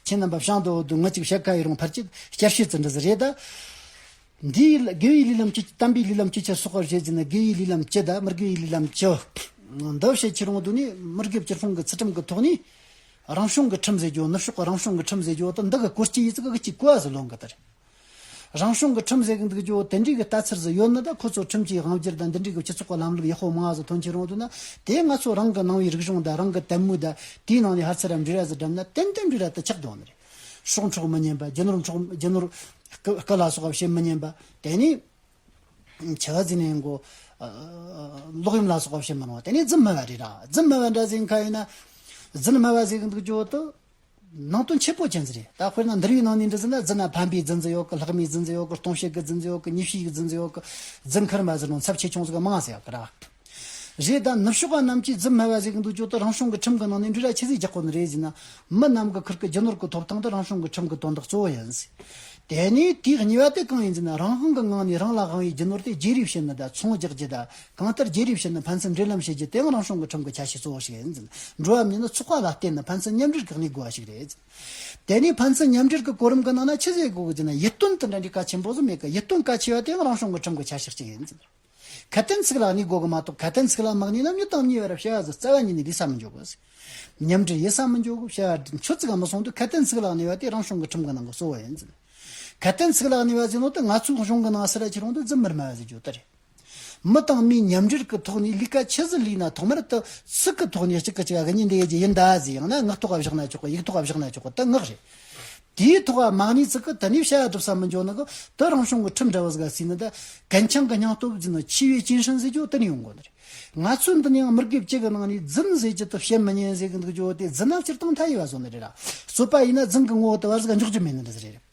ཁྱེད་རྣམ་པ་བྱང་དུ་བ་དུ་ང་ཅིག་བཤད་ཁ་ཡི་རུང་ཕར་ཅིག་བསྐྱར་བཤད་ཚུལ་འདི་ཟིག་རེད་ད། འདིའི་དགེ་བའི་ལས་ལམ་བཅུ། དམ་པའི་ལས་ལམ་བཅུ་ཆ་སོགས་པར་བཤད་ཟིན་ན་དགེ་བའི་ལས་ལམ་བཅུ་དང་མི་དགེ་བའི་ལས་ལམ་བཅུ། འདི་བཤད་ཁྱེར་འོང་དུས་ནི་མི་དགེ་བཅུ་སྤོང་གི་ཚུལ་ཁྲིམས་ཀྱི་ཐོག་ནས། རང་བྱུང་གི་ཁྲིམས་ཟེར་རྒྱུ་ནུབ་ཕྱོགས་ཀྱི་རང་བྱུང་གི་ཁྲིམས་ཟེར་རྒྱུ་དེ་འདི་གི་སྐོར་གྱི་ཡིག་ཚིག་གི་གཅིག་གོ་བ་ཟིག་ལོན་གི་དེ་རེད། རང་བྱུང་གི་ཁྲིམས་ཟེར་གི་འདུག་རྒྱུ་དེ་འདྲའི་གི་ལྟ་ཚུལ་ཟིག་ཡོད་ནི་ད། ཁོ་ཚོ་ཁྲིམས་ཀྱི་དབང་སྒྱུར་དང་འདི་འདྲའི་གི་སྤྱི་ཚོགས་ཀྱི་ལམ་ལུགས་ཡག་པོ་མང་ཟིག་ཐོན་ཁྱེར་འོང་དུས་ན། དེ་ང་ཚོ་རང་གི་ནང་བའི་རིག་གཞུང་དང་རང་གི་དད་མོས་དང་དེའི་ནང་ནས་ཕར་ཚུར་ར་འབྲེལ་བ་ཟིག་བསྒྲིམས་ན་ཏན་ཏན་འབྲེལ་བ་དེ་ཆགས་འགྲོ་ནི་རེད། སྲོག་འཕྲོག་མི་ཉན་པ། རྒྱུ་ནོར་འཕྲོག་རྒྱུ་ནོར་སྐུ་སྐུ་ལ་སོགས་པ་བྱེད་མི་ཉན་པ། དེ་ནས་ཆ་ཟིན་ནས་མགོ་ལོག་གཡེམ་ལ་སོགས་པ་བྱེད་མི་རུང་བ། དེ་ནས་རྫུན་སྨྲ་བ་རེད་ར། རྫུན་སྨྲ་བ་འདྲ་ཟིག་ཁ་ཡིན་ན། རྫུན་སྨྲ་བ་ཟེར་གི་འདུག་རྒྱུ་དེ་ནང་དོན་ཆེ་པོ་ཅན་ཟིག་རེད། ད་དཔེར་ན་འདུལ་བའི་ནང་ནས་འདྲ་ཟེར་ན། རྫུན་ན་ཕན་པའི་རྫུན་ཟིག་ཡོད་གི། ལྷག་མའི་རྫུན་ཟིག་ཡོད་གི། སྟོང་བཤད་གི་རྫུན་ཟིག་ཡོད་གི། ཉེས་བྱས་གི་རྫུན་ཟིག་ཡོད་གི། རྫུན་ཁར་མ་ཟེར་རུང་ཚབས་ཆེ་ཆུང་ཟིག་མང་ཟེར་ཡོད་གི་ར། རེད། ད་ནུབ་ཕྱོགས་པ་རྣམས་ཀྱིས་རྫུན་སྨྲ་བ་ཟེར་གི་འདུག་རྒྱུ་དེ་རང་བྱུང་གི་ཁྲིམས་གི་ནང་ནས་འབྲེལ་བ་ཆི་ཟིག་རྒྱག་གོ་ནི་རེད་ཟེར་ན། མི་རྣམས་ཀྱི་ཁུར་གི་རྒྱུ་ནོར་གི་ཐོབ་ཐང་དེ་རང་བྱུང་གི་ཁྲིམས་གི་དོན་དག་གཙོ་བོ་ཡིན་ཟེར། དེ་ནས་དེའི་གཉིས་པ་དེ་གང་ཡིན་ཟེར་ན། རང་དབང་གི་ངང་ནས་རང་ལ་དབང་བའི་རྒྱུ་ནོར་དེ་བརྗེ་རེས་བྱེད་ནི་དང་ཚོང་རྒྱག་རྒྱུ་དང་། གང་ལྟར་བརྗེ་རེས་བྱེད་ནི་ཕན་ཚུན་འབྲེལ་ལམ་བྱེད་རྒྱུ་དེའང་རང་བྱུང་གི་ཁྲིམས་ཀྱི་ཆ་ཤས་གཙོ་བོ་ཞིག་ཡིན་ཟེར། འགྲོ་བ་མིན་ནི་ཚོགས་པ་ལ་བརྟེན་ནས་ཕན་ཚུན་མཉམ་འབྲེལ་གྱི་གནས་དགོས་པ་ཞིག་རེད་ཟེར། དེ་ནས་ཕན་ཚུན་མཉམ་འབྲེལ་གྱི་གོ་རིམ་གྱི་ནང་ན་ཆི་ཟེར་དགོས་གི་ཟེར་ན། ཡིད་རྟོན་དེ་འདྲ་འདྲའི་གལ་ཆེན་པོ་ཟིག་མེད་གི། ཡིད་རྟོན་གལ་ཆེ་བ་དེའང་རང་བྱུང་གི་ཁྲིམས་ཀྱི་ཆ་ཤས་གཅིག་ཡིན་ཟེར། ཁ་དན་ཚིག་ལ་གནས་དགོས་གི་མ་གཏོགས། ཁ་དན་ཚིག་ལ་མ་གནས་ན་མྱི་དང་མྱི་བར་བྱ་བ་ཟིག་རྩ་བ་ཉིད་ནས་ལས་ས་མི་འཇོག་གི་ཟེར། མཉམ་འབྲེལ་ཡེད་ས་མི་འཇོག་གི། བྱ་བ་ཁྱོད་ཚིག་ག་མི་སོང་དུས་ཁ་དན་ཚིག་ལ་གནས་པ་དེ་རང་བྱུང་གི་ཁྲིམས་ཀྱི་ནང་གི་གཙོ་བོ་ཡིན་ཟེར། ཁ་དན་ཚིག་ལ་གནས་པ་ཟེར་ནོ་དེ་ང་ཚོའི་གཞུང་གི་ནང་ཟེར་ར་ཁྱེར་འོང་དུས་རྫུན་མི་སྨྲ་བ་ཟེར་རྒྱུ་དེ་རེད། མི་དང་མིའི་མཉམ་འབྲེལ་གྱི་ཐོག་ནས་ལས་ཀ་ཆི་ཟིག་ལས་ན་ཐོག་མར་དུ་ཚིག་གི་ཐོག་ནས་གཅིག་གིས་གཅིག་ག་གཉིས་འདི་ཡེད་རྒྱུ་ཡིན་ད་ཟེར། ཡང་ན་ངག་ཐོག་ག་བཞག་ན་ཆོག་གི། ཡིག་ཐོག་ག་བཞག་ན་ཆོག་གི། དེ་ངག་རེད། དེའི་ཐོག་ག་མ་གནས་ཚིག་གི་དེ་ནས་བྱ་བ་སྒྲུབ་ས་མི་འཇོག་ནི་གི་དེ་རང་བྱུང་གི་ཁྲིམས་འདྲ་བོ་ཟིག་ག་ཟེར་ནི། ད་གན་ཆང་གི་སྙིང་སྟོབས་ཟེར་ནི། ཆེ་བའི་ཅིན་ཧྲན་ཟེར་རྒྱུ་དེ་ནས་ཡོང་གོ་ནི་རེད། ང་ཚོའི་འདི་ནས་ཡང་མི་དགེ་བཅུ་གི་ནང་ནས་རྫུན་ཟེར་རྒྱུ་དེ་བཤད་མི་ཉན་ཟེར་གི་འདུག་རྒྱུ་དེ། རྫུན་ན་སྤྱིར་བཏང་མཐའ་ཡས་པ་བཟོ་ནི་རེད་ར། རྩོད་པ་ཡིན་ན་རྫུན་གི་ངོ་བོ་དེ་བར་ཟིག་ག་འཇོག་རྒྱུ་མེད་ནི་འདྲ་ཟིག་རེད།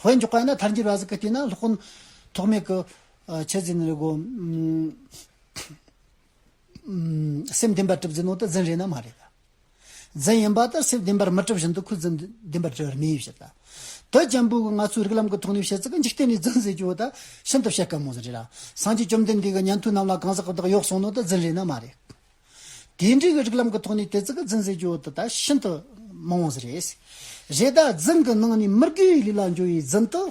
དཔེ་འཇོག་པ་ཡིན་ན་ཐལ་འགྱུར་བ་ཟིག་གིས་བལྟས་ན། སློབ་དཔོན་ཐོགས་མེད་ཀྱིས་ཆི་ཟེར་ནི་རེད་གོ། སེམས་བདེན་པར་གྲུབ་ཟེར་ནོ་དེ་རྫུན་རེད་ན་མ་རེད་ད། རྫུན་ཡིན་པ་ལྟར་སེམས་བདེན་པར་མི་གྲུབ་བཞིན་དུ་ཁོས་རྫུན་བདེན་པར་གྲུབ་པར་མི་འོས་ཞེས་ད། དེ་ཅན་པོ་གི་ང་ཚོའི་རིགས་ལམ་གྱི་ཐོག་ནས་བཤད་ཚིག་གི་འཇིག་རྟེན་ནས་རྫུན་ཟེར་རྒྱུ་བོ་ད་ཤིན་ཏུ་བཤད་དཀའ་མོ་ཟིག་རེད་ར། སངས་རྒྱས་བཅོམ་ལྡན་འདས་ཀྱི་ཉན་ཐོས་རྣམས་ལ་གང་ཟག་གི་བདག་ཡོད་གསུངས་ནོ་དེ་རྫུན་རེད་ན་མ་རེད། དེ་འདྲའི་གི་རིགས་ལམ་གྱི་ཐོག་ནས་དེ་ཚིག་གི་རྫུན་ཟེར་རྒྱུ་བོ་དེ་ད་ཤིན་ཏུ་མང་བོ་ཟིག་རེད། རེད་ད། རྫུན་གྱི་ནང་ནས་མི་དགེ་བའི་ལས་ལ་འགྱུར་བའི་རྫུན་དེ།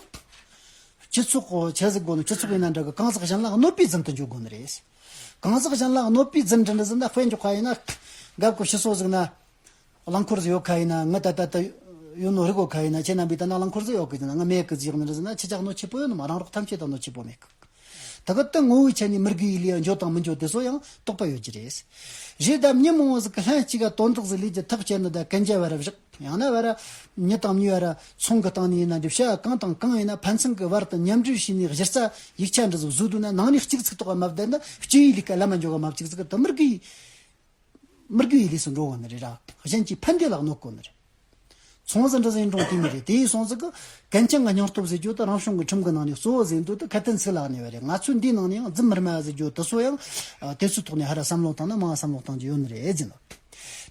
སྤྱི་ཚོགས་ཀྱི་ཆི་ཟིག་དགོས་ནི། སྤྱི་ཚོགས་ཡིན་ན་འདྲ་གི། གང་ཟག་གཞན་ལ་གནོད་པའི་རྫུན་དུ་འཇོག་དགོས་ནི་རེད། གང་ཟག་གཞན་ལ་གནོད་པའི་རྫུན་འདྲི་འདྲི་ཟེར་ན། དཔེ་འཇོག་ཁ་ཡིན་ན། རྒད་པོ་ཕྱི་སོ་ཟིག་ན་རླངས་འཁོར་ཟིག་ཡོད་ཁ་ཡིན་ན། ངི་ད་ད་ད་ཡོད་ནོ་རིག་གོ་ཁ་ཡིན་ན། ཁྱེད་རྣམ་པས་ད་ན་རླངས་འཁོར་ཟིག་ཡོད་གི་ཟེར་ན། ངི་མེད་གི་ཟེར་ནི་འདྲི་ཟེར་ན། ཁྱེད་ཅག་གནོད་ཆེ་པོ་ཡོད་ནི་མ། རང་རོགས་ཐམས་ཅད་ད་གནོད་ཆེ་པོ་མེད་གི། ད་གི་དེ་ངོ་བོའི་ཆ་ནས་མི་དགེ་བའི་ལས་འགྱོ་དང་མི་འགྱོ་དེ་ཚོ་ཡང་དོགས་པ་ཡོད་ཀྱི་རེད། རེད་ད། མྱི་མང་བོ་ཟིག་གིས་ལྷན་ཅིག་ག་དོན་དག་ཟིག་ལས་རྒྱུ་ཐག་བཅད་ནི་ད་གན་རྒྱ་བར་བཞག། ཡང་ན་བར་མྱི་དང་མྱི་བར་ཚོང་གི་སྟེང་ནས་ཡིན་ན་འགྲིག། བྱ་བ་གང་དང་གང་ཡིན་ན་ཕན་ཚུན་གྱི་བར་དུ་མཉམ་འབྲེལ་བྱས་ནས་གཞི་རྩ་ཡིག་ཆ་འདྲ་ཟིག་བཟོ་དུས་ན། ནང་ནས་གཅིག་ཚིག་ཐོག་མ་བསྡད་ན་སྤྱི་ཡི་ལས་ཀ་ལམ་མ་འགྱོ་ག་མ་བཅུག་ཟིག་གི། དེ་མི་དགེ་མི་དགེ་བའི་ལས་སུ་འགྲོ་གོ་ནི་རེད་ར། གཞན་གྱི་ཕན་བདེ་ལ་གནོད་གོ་ནི་རེད། ཚོང་ཟིག་འདྲ་ཟིག་འགྲོ་དེ་མི་རེད། དེ་ཡིན་སོང་ཟིག་གི་གན་རྐྱང་གི་སྙིང་སྟོབས་ཟེར་རྒྱུ་དེ་རང་བྱུང་གི་ཁྲིམས་ཀྱི་ནང་ནས་གཙོ་བོ་ཟིག་འདུག། དེ་ཁ་དན་ཚིག་ལ་གནས་པ་རེད། ང་ཚོས་འདིའི་ནང་ནས་ཡང་རྫུན་མི་སྨྲ་ཟེར་རྒྱུ་དེ་ཚོ་ཡང་དེ་ཚོའི་ཐོག་ནས་ཧ་ར་བསམ་བློ་བཏང་ན་མང་བསམ་བློ་གཏོང་རྒྱུ་ཡོད་ནི་རེད་ཟེར་ནོ།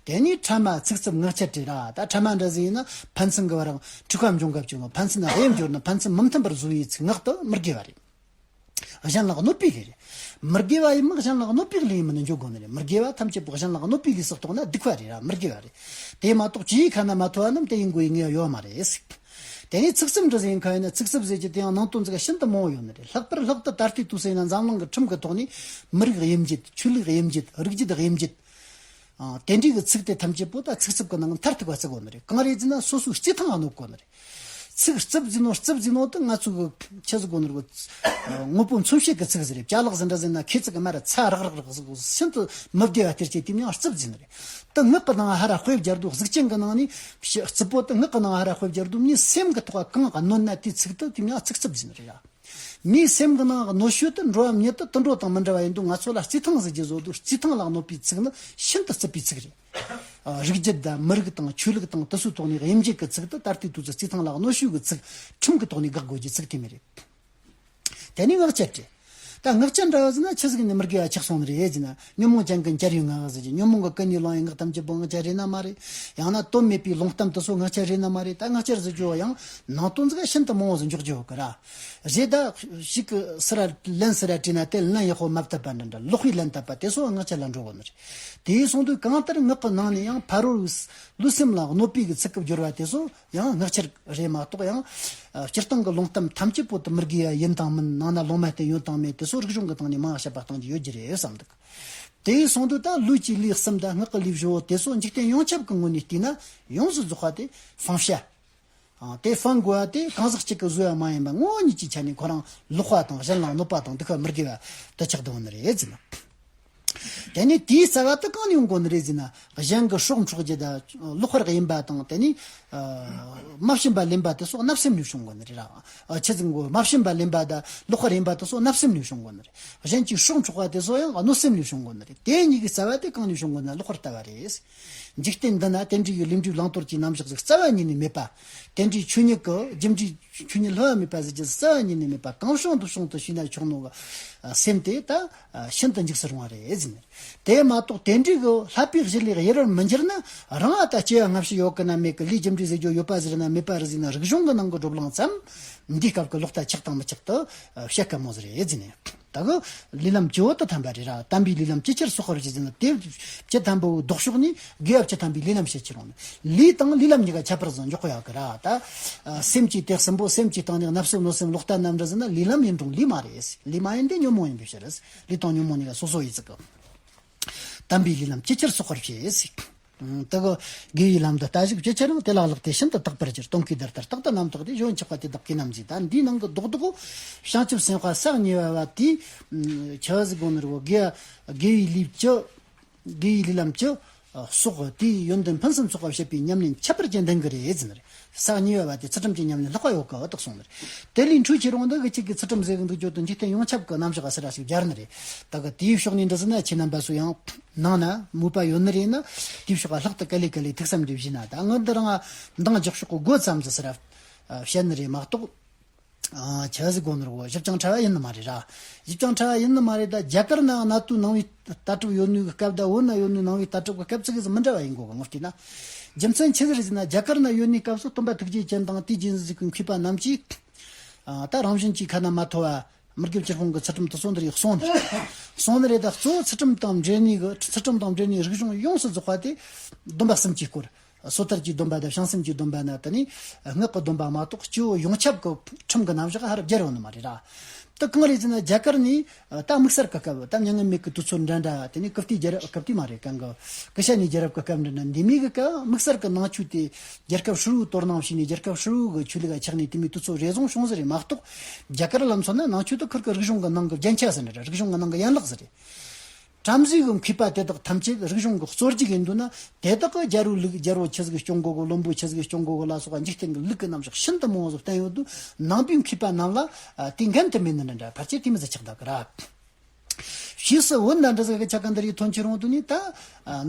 དེ་ནས་ཕྲ་མ་ཚིག་རྩུབ་ངག་འཁྱལ་བྲིས་ར། ད་ཕྲ་མ་འདྲ་ཟིག་ཡིན་ན་ཕན་ཚུན་གི་བར་འཁྲུག་པ་འབྱུང་ག་བཅུག་ནོ། ཕན་ཚུན་གཡས་འབྱོར་ནོ། ཕན་ཚུན་མི་མཐུན་པར་བཟོ་བའི་ཚིག་ངག་དེ་མི་དགེ་བ་རེད། གཞན་ལ་གནོད་པའི་ལས་རེད། མི་དགེ་བ་ཡིན་མིན་གཞན་ལ་གནོད་པའི་ལས་ཡིན་མིན་འཇོག་དགོས་ནི་རེད། མི་དགེ་བ་ཐམས་ཅད་པོ་གཞན་ལ་གནོད་པའི་ལས་སུ་རྟོགས་ན་སྡིག་པ་རེད་ར། མི་དགེ་བ་རེད། དེ་མ་གཏོགས་ཇི་ཡི་ཁ་ན་མ་ཐོ་བ་རྣམས་དེ་ཡིན་དགོས་ཡི་ངེས་ཡོད་མ་རེད། དེ་ནས་ཚིག་རྩུབ་འདྲ་ཟིག་ཡིན་ཁ་ཡིན་ན། ཚིག་རྩུབ་ཟེར་གྱི་དེ་ཡང་ནང་དོན་ཟིག་ཤིན་ཏུ་མང་བོ་ཡོད་ནི་རེད། ལྷག་པར་ལྷག་ཏུ་ད་ལྟའི་དུས་སུ་ཡིན་ན་འཛམ་གླིང་གི་ཁྲིམས་ཀྱི་ཐོག་ནས་མི་རིགས་དབྱེ་འབྱེད། ཆོས་ལུགས་དབྱེ་འབྱེད། རིགས་རྒྱུད་དབྱེ་འབྱེད། ཨ། དེ་འདྲའི་གི་ཚིག་དེ་ཐམས་ཅད་པོ་ད་ཚིག་རྩུབ་གི་ནང་མཐར་ཐུག་པ་བརྩི་དགོས་ནི་རེད། གང་རེད་ཟེར་ན་སོ་སོའི་རྩིས་ཐང་ང་གནོད་གོ་ནི་རེད། ཚིག་རྩུབ་ཟེར་ནོ། རྩུབ་ཟེར་ནོ་དེ་ང་ཚོ་གི་ཆི་ཟེར་གོ་ནི་རེད། དངོས་པོ་མཚོན་བྱེད་ཀྱི་ཚིག་ཟེར་རེད། ཅ་ལག་ཟེར་འདྲ་ཟེར་ན་ཁྱི་ཚིག་གི་མ་ར་ཚ་རག་རག་རག་ཟེར་གོ། ཤིན་ཏུ་མི་བདེ་བ་སྟེར་བྱེད་དེ་མིང་རྩུབ་ཟེར་ནི་རེད། དེ་ངག་གི་ནང་ཧ་ར་དཔེ་སྦྱར་དུས། གཟུགས་ཅན་གི་ནང་ནས་རྩུབ་པོ་དེ་ངག་གི་ནང་ཧ་ར་དཔེ་སྦྱར་དུས་མིའི་སེམས་གི་ཐོག་གང་གནོད་ན་དེའི་ཚིག་དེ་དེ་མིང་ཚིག་རྩུབ་ཟེར་ནི་རེད་ཡ། མིའི་སེམས་ཀྱི་ནང་གནོད་ཤོས་དེ་འགྲོ་བ་མྱི་དེ་དུད་འགྲོ་དང་མི་འདྲ་བ་ཡིན་དུས། ང་ཚོ་ལ་རྩིས་ཐང་ཟེར་གྱི་བཟོ་དུས། རྩིས་ཐང་ལ་གནོད་པའི་ཚིག་ནི་ཤིན་ཏུ་རྩུབ་པའི་ཚིག་རེད། ཨ། རིགས་རྒྱུད་དང་མི་རིགས་དང་ཆོས་ལུགས་དང་དེ་ཚོའི་ཐོག་ནས་དབྱེ་འབྱེད་ཀྱི་ཚིག་དེ། ད་ལྟའི་དུས་ཚོད་རྩིས་ཐང་ལ་གནོད་ཤོས་ཀྱི་ཚིག། ཁྲིམས་ཀྱི་ཐོག་ནས་དགག་དགོས་ཀྱི་ཚིག་དེ་མོ་རེད། དེ་ནས་ངག་འཁྱལ་བྲིས། ད་ངག་འཁྱལ་འདྲ་བ་ཟེར་ན་ཆི་ཟིག་ནས་མི་དགེ་བ་ཆགས་སོང་ནི་རེད་ཟེར་ན། ཉོན་མོངས་ཅན་གྱི་འཁྱལ་བའི་ངག་ཟེར་གྱི། ཉོན་མོངས་ཀྱི་ཀུན་ནས་བསླངས་པའི་ངག་ཐམས་ཅད་པོ་ངག་འཁྱལ་རེད་ན་མ་རེད། ཡང་ན་དོན་མེད་པའི་ལུང་གཏམ་དེ་ཚོ་ངག་འཁྱལ་རེད་ན་མ་རེད། ད་ངག་འཁྱལ་ཟེར་རྒྱུ་ཡང་ནང་དོན་ཟིག་ཤིན་ཏུ་མང་བོ་ཟིག་འཇོག་རྒྱུ་ཡོད་གི་ར། རེད། ད་ཞིག་གི་སི་ར་ལན་སི་ར་བྲིས་ན་དེ་ལན་ཡག་པོ་མ་བཏབ་པ་འདྲ་འདྲ། ལོག་པའི་ལན་བཏབ་པ་དེ་ཚོ་ངག་འཁྱལ་ལ་འགྲོ་གོ་ནི་རེད། དེ་ཡིན་སོང་དུས་གང་ལྟར་ངག་གི་ནང་ནས་ཡང་ཕ་རོལ་ལུས་སེམས་ལ་གནོད་པའི་གི་ཚིག་གི་སྦྱོར་བ་དེ་ཚོ་ཡང་ངག་འཁྱལ་རེད་མ་གཏོགས། ཡང་སྤྱིར་བཏང་གི་ལུང་གཏམ་ཐམས་ཅད་པོ་དེ་མི་དགེ་བ་ཡིན་དང་མིན། ནང་ན་ལུང་མ་བསྟན་ཡོད་དང་མེད། དེ་ཚོ་རིག་གཞུང་གི་སྟེང་ནས་མང་བ་བཤད་པ་གཏོང་རྒྱུ་ཡོད་རྒྱུ་རེད་བསམ་འདུག་དེ་ཡིན་སོང་དུས་ད་ལུས་ཀྱི་ལུས་གསུམ་དང་། ངག་གི་ལུས་བཞི་བོ་དེ་ཚོ་འཇིག་རྟེན་ཡོངས་ཁྱབ་ཀྱི་ངོས་ནས་བལྟས་ན་ཡོངས་སུ་རྫོགས་པ་དེ་ཕངས་བྱ། ཨ། དེ་ཕངས་དགོས་པ་དེ་གང་ཟག་གཅིག་གི་བཟོ་བ་མ་ཡིན་པ། ངོ་བོ་ཉིད་ཀྱི་ཆ་ནས་ཁོ་རང་ལོག་པ་དང་གཞན་ལ་གནོད་པ་དང་སྡིག་པ་མི་དགེ་བ་དེ་ཆགས་བསྡད་ཡོད་ནི་རེད་ཟེར་ན། དེ་ནས་དེའི་རྩ་བ་དེ་གང་ནས་ཡོང་གོ་ནི་རེད་ཟེར་ན། གཞན་གྱི་སྲོག་འཕྲོག་རྒྱུ་དང་ལོག་པར་གཡེམ་པ་དང་། དེ་ནས་ཨ་མ་བྱིན་པ་ལེན་པ་དེ་ཚོ་བརྣབ་སེམས་ནས་བྱུང་གོ་ནི་རེད་ར། ཨ། ཆི་ཟེར་གོ། མ་བྱིན་པ་ལེན་པ་དང་ལོག་པར་གཡེམ་པ་དེ་ཚོ་བརྣབ་སེམས་ནས་བྱུང་གོ་ནི་རེད། གཞན་གྱི་སྲོག་འཕྲོག་པ་དེ་ཚོ་ཡང་གནོད་སེམས་ནས་བྱུང་གོ་ནི་རེད། དེ་གཉིས་ཀྱི་རྩ་བ་དེ་གང་ནས་བྱུང་གོ་ན། ལོག་པར་ལྟ་བ་རེད། འཇིག་རྟེན་འདི་ན་དེ་འདྲའི་ལས་འབྲས་བླང་དོར་གྱི་རྣམ་གཞག་ཟིག་རྩ་བ་ཉིད་ནས་མེད་པ། དེ་འདྲའི་ཆོས་ཉིད་ཀྱི་རྒྱུ་འབྲས། ཆོས་ཉིད་བསླུ་བ་མེད་པ་ཟེར་རྒྱུ་རྩ་བ་ཉིད་ནས་མེད་པ། གང་བྱུང་འདི་བྱུང་དུ་ཤེས་ན་ཆོག་ནོ་གི་སེམས་དེ་ད་ཤིན་ཏུ་འཇིགས་སུ་རུང་བ་རེད་ཟེར་ནས། དེ་མ་གཏོགས་དེ་འདྲའི་གི་བསླབ་པའི་གཞི་ལས་ཡུལ་བར་མི་འགྱུར་ན། རང་ང་ད་སྐྱེ་བ་སྔ་ཕྱི་ཡོད་གི་ན་མེད་གི། ལས་རྒྱུ་འབྲས་ཟེར་རྒྱུ་ཡོད་པ་ཟིག་རེད་ན་མེད་པ་རེད་ཟེར་ན། རིག་གཞུང་གི་ནང་གི་བགྲོ་གླེང་ཙམ་འདིའི་སྐབས་ཀྱི་ལོག་ལྟ་ཆགས་དང་མི་ཆགས་དེ་བཤད་དཀའ་མོ་ཟིག་རེད་ཟེར་ནས། ད་གི་ལུས་ལམ་བཅུ་བོ་དེ་ཐམ་པ་རེད་ར། དམ་པའི་ལུས་ལམ་ཇི་ཆེར་གསོག་པར་བྱེད་ཟེར་ན། དེ་བཅུ་ཐམ་པའི་ལྡོག་ཕྱོགས་ནས་དགེ་བ་བཅུ་ཐམ་པའི་ལུས་ལམ་བྱེད་ཀྱི་རུང་། ལུས་དང་ལུས་ལམ་གཉིས་ཀ་ཁྱད་པར་ཟིག་འཇོག་དགོས་ཡོད་གི་ར། ད་སེམས་ཀྱི་གཏེར་གསུམ་པོ། སེམས་ཀྱི་སྟེང་ནས་བརྣབ་སེམས་གནོད་སེམས་ལོག་ལྟ་རྣམས་འདྲ་ཟེར་ན། ལུས་ལམ་ཡིན་རུང་ལུས་མ་རེད། ལུས་མ་ཡིན་ཏེ་ཉོན་མོངས་ཡིན་པའི་ཕྱིར། ལུས་དང་ཉོན་མོངས་གཉིས་ཀ་སོ་སོ་ཡིན་ཟིག་གི། དམ་པའི་ལུས་ལམ་ཇི་ཆེར་གསོག་པར་བྱེད་ཟེར། ཨང་། དེ་གི་དགེ་བའི་ལམ་དུ་ལྟ་ཞིག་ཇི་ཆེར་ཡང་། དེ་ལ་ལྷག་སྟེ་ཤིན་ཏུ་དག་པར་འགྱུར། དོན་གྱི་བདག་ལྟར་རྟག་ཏུ་རྣམ་དག་སྟེ། གཞོན་ཆགས་པ་དེ་དག་གིས་ནམ་བཟོད། ད་འདིའི་ནང་གི་རྡོག་རྡོག་བྱང་ཆུབ་སེམས་དཔའ་ས་གཉིས་པ་བ་དེས། ཨང་། ཆི་ཟིག་གོ་ནི་རེད་བོ། དགེ་དགེ་བའི་ལུས་བཅུ། དགེ་བའི་ལུས་ལམ་བཅུ་སོགས་དེའི་ཡོན་ཏན་ཕུན་སུམ་ཚོགས་པ་བཤད་པའི་ཉམས་ལེན་ཁྱད་པར་ཅན་ལྡན་གྱི་རེད་ཟེར་ནི་རེད། ས་གཉིས་པ་བ་དེ་ཚུལ་ཁྲིམས་ཀྱི་ཉམས་ལེན་ལྷག་པ་ཡོད་གི་དག་གསུངས་ནི་རེད། དེ་ལས་འཕྲོས་ཀྱི་རུང་འདི་གི་གཅིག་གི་ཚུལ་ཁྲིམས་ཟེར་གི་འདུག་རྒྱུ་དེ་འཇིག་རྟེན་ཡོངས་ཁྱབ་ཀྱི་རྣམ་གཞག་ཟེར་ར་ཞིག་སྦྱར་ནི་རེད། ད་གི་དེའི་ཕྱོགས་ནས་འདྲི་ཟེར་ན། ཁྱེད་རྣམ་པ་ཚོ་ཡང་ནང་ན་མོས་པ་ཡོད་ནི་རེད་ན། དེའི་ཕྱོགས་ལ་ལྷག་ཏུ་དཀའ་ལས་དཀའ་ལས་ཐུགས་བསམ་འདྲི་བཞིན་ན། ད་ངི་འདི་རང་འདང་རྒྱག་ཕྱོགས་གི་སྒོ་ཙམ་ཟིག་ཟེར་ར་བཤད་ནི་རེད་མ་གཏོགས། ཨ། ཆི་ཟིག་གོ་ནི་རེད་བོ། ཞིབ་ཅིང་ཕྲ་བ་ཡིན་ནི་མ་རེད་ར། ཞིབ་ཅིང་ཕྲ་བ་ཡིན་ནི་མ་རེད། ད་རྒྱ་གར་ན་གནའ་དུས་ནང་པའི་ལྟ་གྲུབ་ཡོད་ནི་གི་སྐབས་དང་བོད་ན་ཡོད་ནི་ནང་པའི་ལྟ་གྲུབ་ཀྱི་སྐབས་ཙི་གེ་ཟིག་མི་འདྲ་བ་ཡིན་གོ་གི། ངོ་སྤྲད་ན། རྒྱུ་མཚན་ཆི་ཟིག་རེད་ཟེར་ན། རྒྱ་གར་ན་ཡོད་ནི་སྐབས་སུ་སྟོན་པ་ཐུགས་རྗེ་ཅན་དང་དེའི་རྗེས་འཛིན་ཞིག་གི་མཁས་པ་རྣམས་ཀྱིས། ཨ། ད་རང་བཞིན་གྱིས་ཁ་ན་མ་ཐོ་བ། མི་དགེ་བཅུ་སྤོང་གི་ཚུལ་ཁྲིམས་དེ་ཚོ་འདི་རིགས་གསུངས་ནི་རེད། གསུངས་ནི་རེད། ད་གཙོ་བོ་ཚུལ་ཁྲིམས་དང་འབྲེལ་ནས་གི། ཚུལ་ཁྲིམས་དང་འབྲེལ་ནས་རིག་གཞུང་ཡོངས་སུ་རྫོགས་པ་དེ་སྡོམ་པ་གསུམ་གྱིས་བསྐོར། སོ་ཐར་གྱི་སྡོམ་པ་དང་བྱང་སེམས་ཀྱི་སྡོམ་པ་ན། དེ་ནས་སྔགས་ཀྱི་སྡོམ་པ་མ་གཏོགས་སྤྱི་བོ་ཡོངས་ཁྱབ་ཀྱི་ཁྲིམས་ཀྱི་རྣམ་གཞག་ཧར་སྦྱར་ཡོད་ནི་མ་རེད་ར། དེ་གང་རེད་ཟེར་ན། རྒྱ་གར་ནས་ད་དམིགས་བསལ་གྱི་སྐབས། ད་མྱ་ངན་མེད་ཀྱི་དུས་ཚོད་འདྲ་འདྲ། དེ་ནས་ཀིརྟི་རྒྱལ་རབས། ཀིརྟི་མ་རེད། གང་གི། ཀུ་ཤ་ནའི་རྒྱལ་རབས་ཀྱི་སྐབས་འདྲ་འདྲ། འདི་མོ་གི་སྐབས་དམིགས་བསལ་གྱི་ནང་ཆོས་དེ་རྒྱལ་ཁབ་ཧྲིལ་བོའི་དོ་སྣང་བྱས་ནས། རྒྱལ་ཁབ་ཧྲིལ་བོ་གི་ཆོས་ལུགས་ལ་ཆགས་ནས་དེ་མོའི་དུས་ཚོད་རེ་ཟུང་བྱུང་ཟིག་རེད་མ་གཏོགས། རྒྱ་གར་ལ་མཚོན་ན་ནང་ཆོས་དེ་ཁུར་གི་རིག་གཞུང་གི་ནང་གི་རྒྱན་ཆ་ཟིག་རེད། རིག་གཞུང་གི་ནང་གི་ཡན་ལག་ཟིག་རེད། བྲམ་ཟེ་གི་མཁས་པ་དེ་དག་ཐམས་ཅད་རིག་གཞུང་གི་གཙོ་རྒྱུག་ཡིན་འདུག་ན། དེ་དག་གིས་རྒྱལ་པོའི་ལུགས། རྒྱལ་པོ་ཆི་ཟིག་སྐྱོང་དགོས་གི། བློན་པོ་ཆི་ཟིག་སྐྱོང་དགོས་གི་ལ་སོགས་པ་འཇིག་རྟེན་གྱི་ལུགས་ཀྱི་རྣམ་གཞག་ཤིན་ཏུ་མང་བོ་ཟིག་བསྟན་ཡོད་དུས། ནང་པའི་མཁས་པ་རྣམས་ལ་དེའི་འགན་དེ་མེད་ནི་འདྲ་འདྲ། ཕལ་ཆེར་དེ་མོ་ཟིག་ཆགས་བསྡད་གི་ར། ཕྱིས་སུ་བོད་ན་འདྲ་ཟིག་གི་ཆ་ག་འདི་རིགས་ཐོན་ཁྱེར་ཡོང་དུས་ནི། ད་